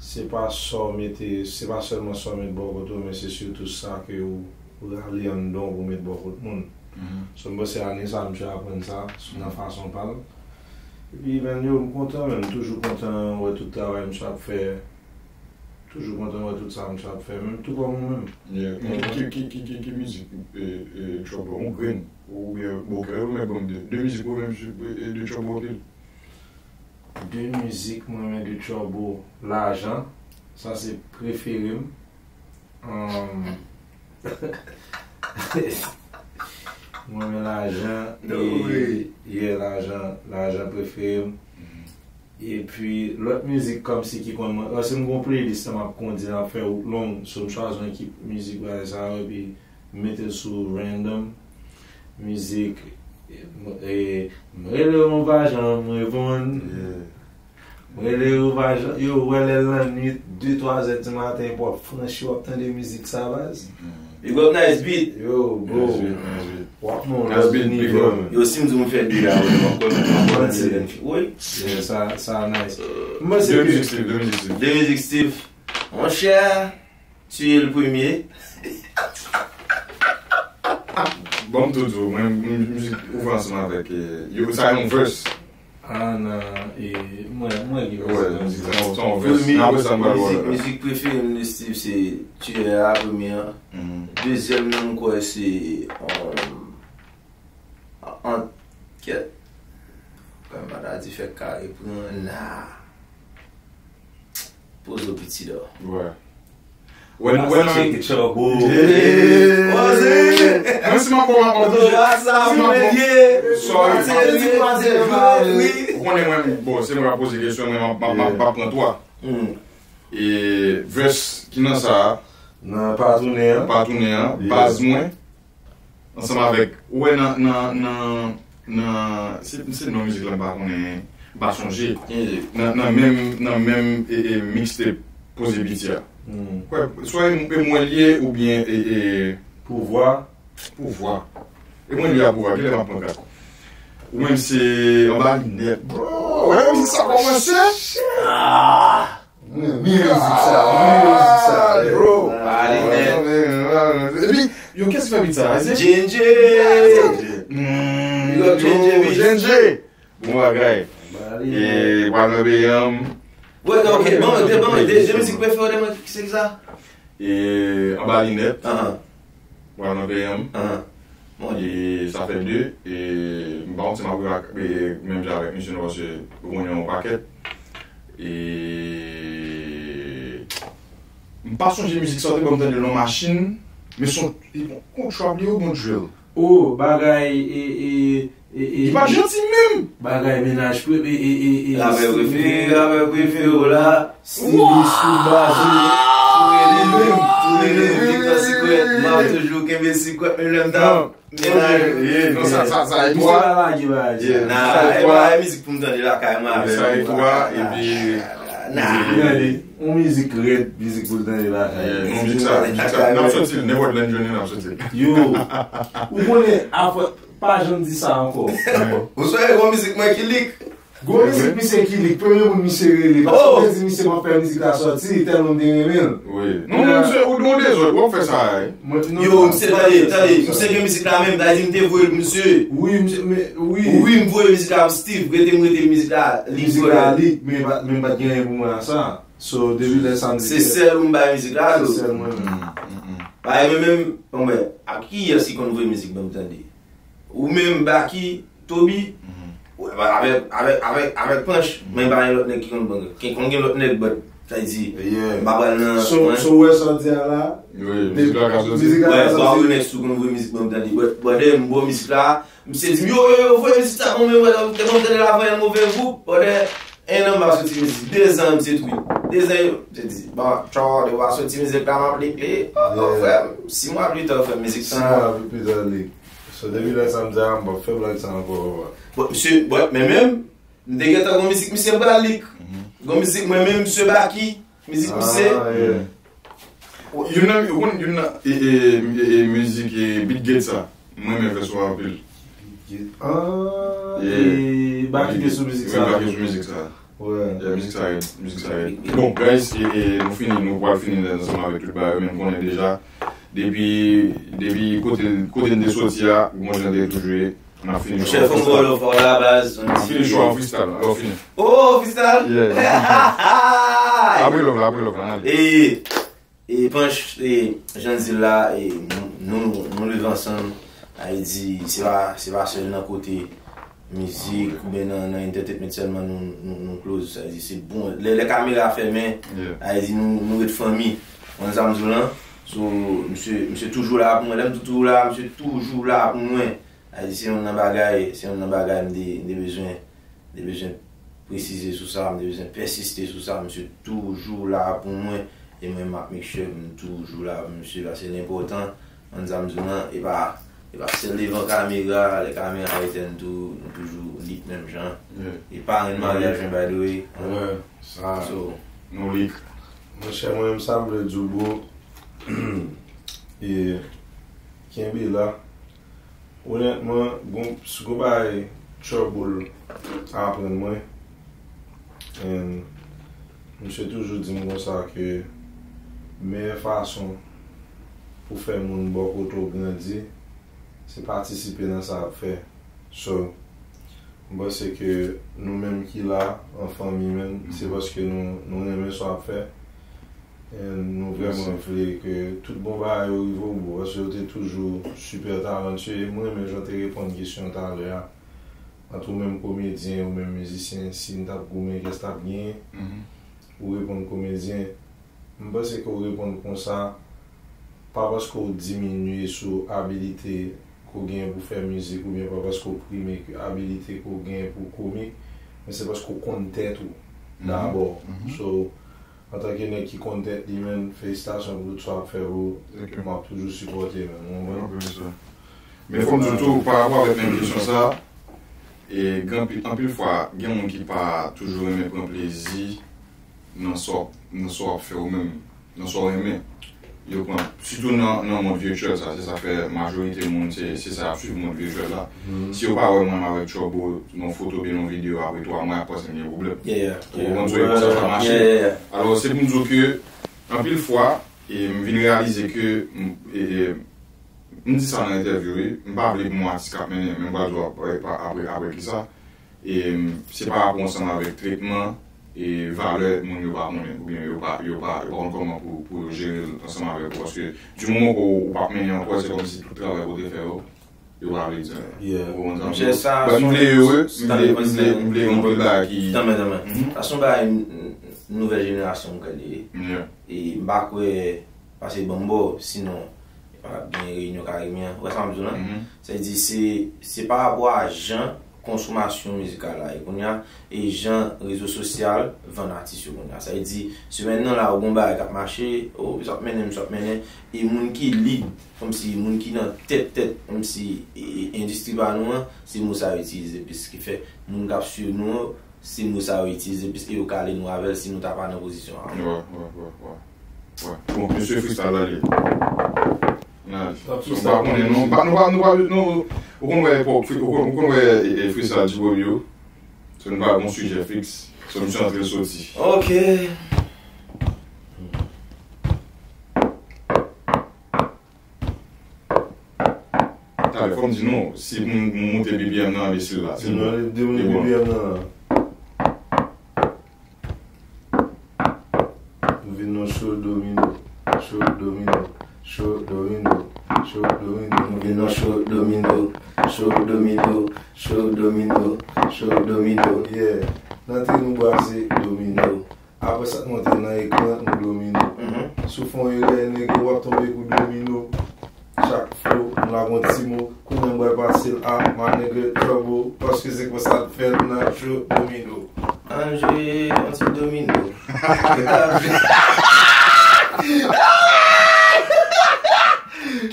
se pa sa w mete, se pa sèlman sa w met bò kote w, men se sitou sa ke w, w rale anndan w pou w met bò kot moun. So, m panse ane sa misye aprann sa, sou nan fason pa l. Epi, men yo, m kontan, men m toujou kontan wè tout travay misye ap fè. Toujou kontan wè tout sa misye ap fè, menm tou kòm ou menm. Yeah. Ki, ki, ki, ki, ki, ki mizik, e, e, Trouble, yon grenn, oubyen, bon, kè ou mèt ban m de, de mizik ou menm, e, e, de Trouble anpil. De mizik mwen renmen de Trouble, Lajan, sa se prefere m. Um, mwen renmen Lajan, e, yeah, Lajan, Lajan prefere m. Epi, lòt mizik kòmsi ki konn mwen, paske m gon playlist la m ap kondi, l ap fè wout long, so m chwazi yon ekip mizik bagay sa yo, epi m mete l sou random. Mizik, M rele w, m pa janm reponn. M rele w, w pa janm, yo, wè lè l nan nwit, de, twa zè di maten, epi w ap franchi, w ap tande mizik sa, baz. Big up Nice Beat. Yo, bro. W ap nan yon lòt nivo. Yo, si m di w m fè de la, w ap konn, w ap konn se len fi. Wi. Yeah, sa, sa nice. M panse ke de mizik Steve, de mizik Steve. Monchè, tiye l premye. Bon, m tou di w, mwen, m, mizik ou fè ansanm avèk, eh, yo, sa yon verse. Ah, nan, eh, mwen, mwen gen verse. Wè, mizik sa, sa yon verse. Premye, apre sa, m pral wè. Mizik, mizik prefere m de Steve se Tiyè a, premye an. Dezyèm nan, m kwè se, um, an, kèt. Kòm m pa ta di fè kare pran, na. Poze w piti dò. Wè. Wè, wè, nan. Poze. Mwen si m ap bon, m ap bon. Sa, si m ap bon. Sorry. Ou konnen mwen, bon, se mwen k ap poze kesyon, mwen m ap, m ap, m ap, m ap pran twa. E verse ki nan sa a? Nan Pa Tounen an. Pa Tounen an, baz mwen. Ansanm avèk, ou wè nan, nan, nan, nan, se, se non mizik la m pa konnen, m pa sonje. Nan, nan menm, nan menm, e, e, mixtape Poze Piti a. Kwè, swa e, e mwen l ye oubyen, e, e, Pouvwa. Pouvwa. E mwen l ye a Pouvwa, kilè m ap pran kat? Ou menm se anba linèt. Bro, wè mizik sa kòmanse. Mwen renmen mizik sa, mwen renmen mizik sa, bro. Epi, yo, kiyès ki fè beat sa? Se J N J. Mm, Big up J N J. J N J. Bon bagay. E, pral nan peyi an. Wè, ok, bon, de, bon, de, de mizik prefere w de mwen, se ki sa? E, Anba Linèt. Pral nan peyi an. Bon, e sa fè de, e m pa konn si m ap rive ak, e, menm jan avèk misye non, paske ou konnen yon pakèt. E m pa sonje mizik sa, ou te ban m tande l nan machin, men se yon, e bon, yon trap li, ou bon drill. Oh, bagay, e, e, e, e, li pa janti menm. Bagay mennaj pre-, e, e, e, e, rapè prefere, rapè prefere w la. Stilis ou baz ou. Tou rele m, tou rele m Victor Secret. M ap toujou kenbe secret, menm lè m ta mennaj. Non, sa, sa, sa e twa. Misye pa lage bagay. Nan, e pa mizik pou m tande lakay mwen avè sa e twa, epi Gade, yon mizik rèd, mizik pou l tande lakay. Yon mizik sa, mizik sa, n ap soti l, nenpòt lè n jwenn li, n ap soti l. Yo, ou konnen, apre, pa janm di sa ankò. Ou swè gon mizik mwen ki lik. Gon mizik misye ki lik, premye moun misye rele, paske m te di misye m ap fè mizik la sòti, tèlman m te renmen l. Wi. Non, non, misye, ou gon dezòd, w ap fè sa, wi. Yo, misye, tande, tande, misye gen mizik la menm, sa di m te voye l pou misye. Wi, misye, men, wi. Wi, m voye mizik la pou Steve, rete m rete mizik la, lik. Mizik la lik, men pa, men m pa t gen anyen pou mwen ak sa. So, depi lè sa m di se sèl ou m bay mizik la, se sèl mwen menm. Paske mwen menm, bon, mwen, a kiyès ki konn voye mizik ban m tande? Ou menm, Baky, Toby, avèk, avèk, avèk, avèk Panch, men pa gen lòt nèg ki konn ban, ki konn gen lòt nèg, but, sa vle di, m pa pral nan. So, so, ou wè sa w di a la? Wi, mizik la ka soti. Mizik la ka soti. Remix tou konn voye mizik ban m tande. But, but, m ba w mizik la, misye di m, yo, yo, yo, voye mizik sa ban mwen, mwen, te ban m tande l avan, yon move gwoup. Pandan en an m pa soti mizik. De zan misye tweet. De zan yo, misye di, bon, tchò, depi w pa soti mizik la, m ap lik li. Oh, non, frè m, sis mwa pita, frè m, mizik sa. Sis mwa pita, lik. So, depi lè sa, m di a, m p ap fè blag sa ankò, papa. Bon, misye, bon, men menm, m te gentan gon mizik misye m pral lik. Gon mizik mwen menm, misye Baky. Mizik misye. Youn nan, ou konn youn nan, e, e, e, e, mizik, e, Beat Gate sa. Mwen renmen vès ou anpil. Beat Gate. Ah, e, Baky te sou mizik sa. Baky sou mizik sa. Yeah, mizik sa red, mizik sa red. Bon, guys, e, e, nou fini, nou pral fini ansanm avèk tout bagay, men m konnen deja, depi, depi kote, kote n te soti a, bon jan te toujou ye. N ap fini show an freestyle. N ap fini show an freestyle, alò fini. Oh, freestyle? Yeah. Apre love la, apre love la, n ale. E, e Panch, e, jan di l la, e, nou, nou, nou leve ansanm. Sa vle di, se pa, se pa sèl nan kote mizik oubyen nan, nan entertainment sèlman nou, nou, nou close. Sa vle di, se bon. Lè, lè kamera fèmen, sa vle di, nou, nou ret fanmi. Ou konn sa m di w lan? So, misye, misye toujou la pou mwen. Lè m di toujou la, misye toujou la pou mwen. Sa vle di, se youn nan bagay, se youn nan bagay m te, m te bezwen, m te bezwen presize sou sa, m te bezwen pèsiste sou sa, misye toujou la pou mwen, e mwen m ap make sure m toujou la pou misye, paske l enpòtan, ou konn sa m di w lan, e pa, E pa sèl devan kamera, lè kamera etèn tou, nou toujou lit menm jan. E parenn maryaj mwen, by the way. Sa, nou lit. Monchè, mwen menm sa m vle di w, bro. E kenbe la. Onètman, gon, s- gon bagay Trouble aprann mwen. And misye toujou di m konsa ke meyè fason pou fè moun bò kote w grandi, se patisipe nan sa l ap fè. So, m panse ke nou menm ki la, an fanmi menm, se paske nou, nou renmen sa w ap fè. And nou vrèman vle ke tout bon bagay yo rive w, bro, paske w te toujou super talentueux. E m renmen jan w te reponn kesyon talè a. Ant ou menm komedyen, ou menm mizisyen, si n t ap goumen, kiyès t ap genyen? Ou reponn komedyen. M panse ke w reponn konsa, pa paske w diminye sou abilite ke w genyen pou fè mizik, oubyen pa paske w prime ke abilite ke w genyen pou w komik, men se paske w konn tèt ou dabò. So, antanke nèg ki konn tèt li, man, felisitasyon pou tout sa w ap fè, bro. M ap toujou sipòte, man, ou konprann? Men fò m di w tou, pa rapò avèk menm kesyon sa, e gen anpil, anpil fwa, gen moun ki pa toujou renmen pran plezi nan sa w, nan sa w ap fè ou menm, nan sa w renmen. Yo pran, sitou nan, nan mond virtyèl sa, se sa k fè majorite moun, se, se sa y ap swiv, mond virtyèl la. Si yo pa wè mwen avèk Trouble nan yon foto oubyen nan yon videyo apre twa mwa, y ap panse m gen pwoblèm. Ou konprann? So, e konsa sa mache. Alò, se pou m di w ke, anpil fwa, e m vin reyalize ke, m, e, e, m di sa nan entèvyou, wi, m pa vle pou m yon atis k ap mennen, men m pral di w apre, apre, apre kisa. E, se pa rapò ansanm avèk tretman e valè moun yo pa konnen, oubyen yo pa, yo pa, yo pa konn kòman pou, pou yo jere l ansanm avèk ou. Paske, di moman ke w, ou p ap mennen ankò, se kòmsi tout travay ke w te fè yo, yo pa vle di anyen. Ou konprann sa m di w? But m vle yo, m vle, m vle, m vle gen anpil bagay ki. Tanmen, tanmen. Sa se yon bagay nouvèl jenerasyon m kwè li ye. E m pa kwè, pase ban m ba w, sinon, pa t ap gen reyinyon Karibyen an. Ou wè sa m ap di w lan? Sa vle di, se, se pa rapò a jan konsomasyon mizikal la ye kounye a, e jan rezo sosyal vann atis yo kounye a. Sa vle di, semèn nan la, ou gon bagay k ap mache, o, sa ap mennen, sa ap mennen, e moun ki lead, kòmsi moun ki nan tèt, tèt, kòmsi, e, e, endistri pa nou an, se mo sa yo itilize plis, ki fè moun k ap swiv nou yo, se mo sa yo itilize plis, e yo kale nou avè l si nou ta pa nan pozisyon an. Wè, wè, wè, wè. Wè. Bon, mesye Freestyle la li ye. Nice. So, m pa konnen, nou pa, nou pa, nou pa, nou, ou konn wè epòk, ou konn, ou konn wè, e, e, Freestyle G-Bob yo. So, nou pa gon sijè fiks. So, misye antre soti. Ok. Talè, fò m di nou, si moun, moun moute B P M nan, anbesil la, se bon. Demoute B P M nan. M vin nan show domino, show domino, show domino, show domino. M vin nan show domino, show domino, show domino, show domino. Yeah, nan tè nou brase domino. Apre sa k monte nan ekran, nou domino. Si w fè yon erè, nèg, w ap tonbe kou domino. Chak flo, m lage yon ti mo. Kounye a m pral pase l a my nigga Trouble, paske se konsa l fèt nan show domino. Ann jwe yon ti domino.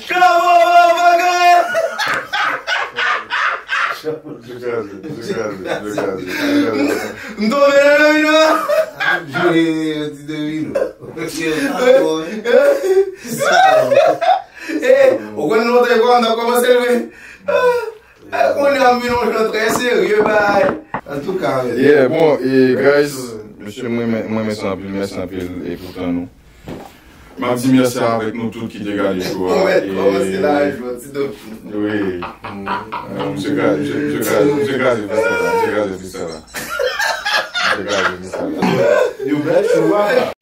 Trouble, motherfucker! Yo kraze, yo kraze, yo kraze. M tonbe nan domino a. Jwe yon ti domino. E, ou konn lontan e kwa m t ap kòmanse leve. E, kounye a m vin yon jan trè serye, bay. Antouka, yeah, bon, e, guys, mesye, mwen, mwen, mwen, mèsi anpil, mèsi anpil, e, pou tan nou. M ap di mèsi avèk nou tout ki te gade show a. Mwen kòmanse la jwe ti do. Wi. Misye kraze, misye, misye kraze, misye kraze freestyle la, misye kraze freestyle la. Misye kraze freestyle la. Yo bèl show a.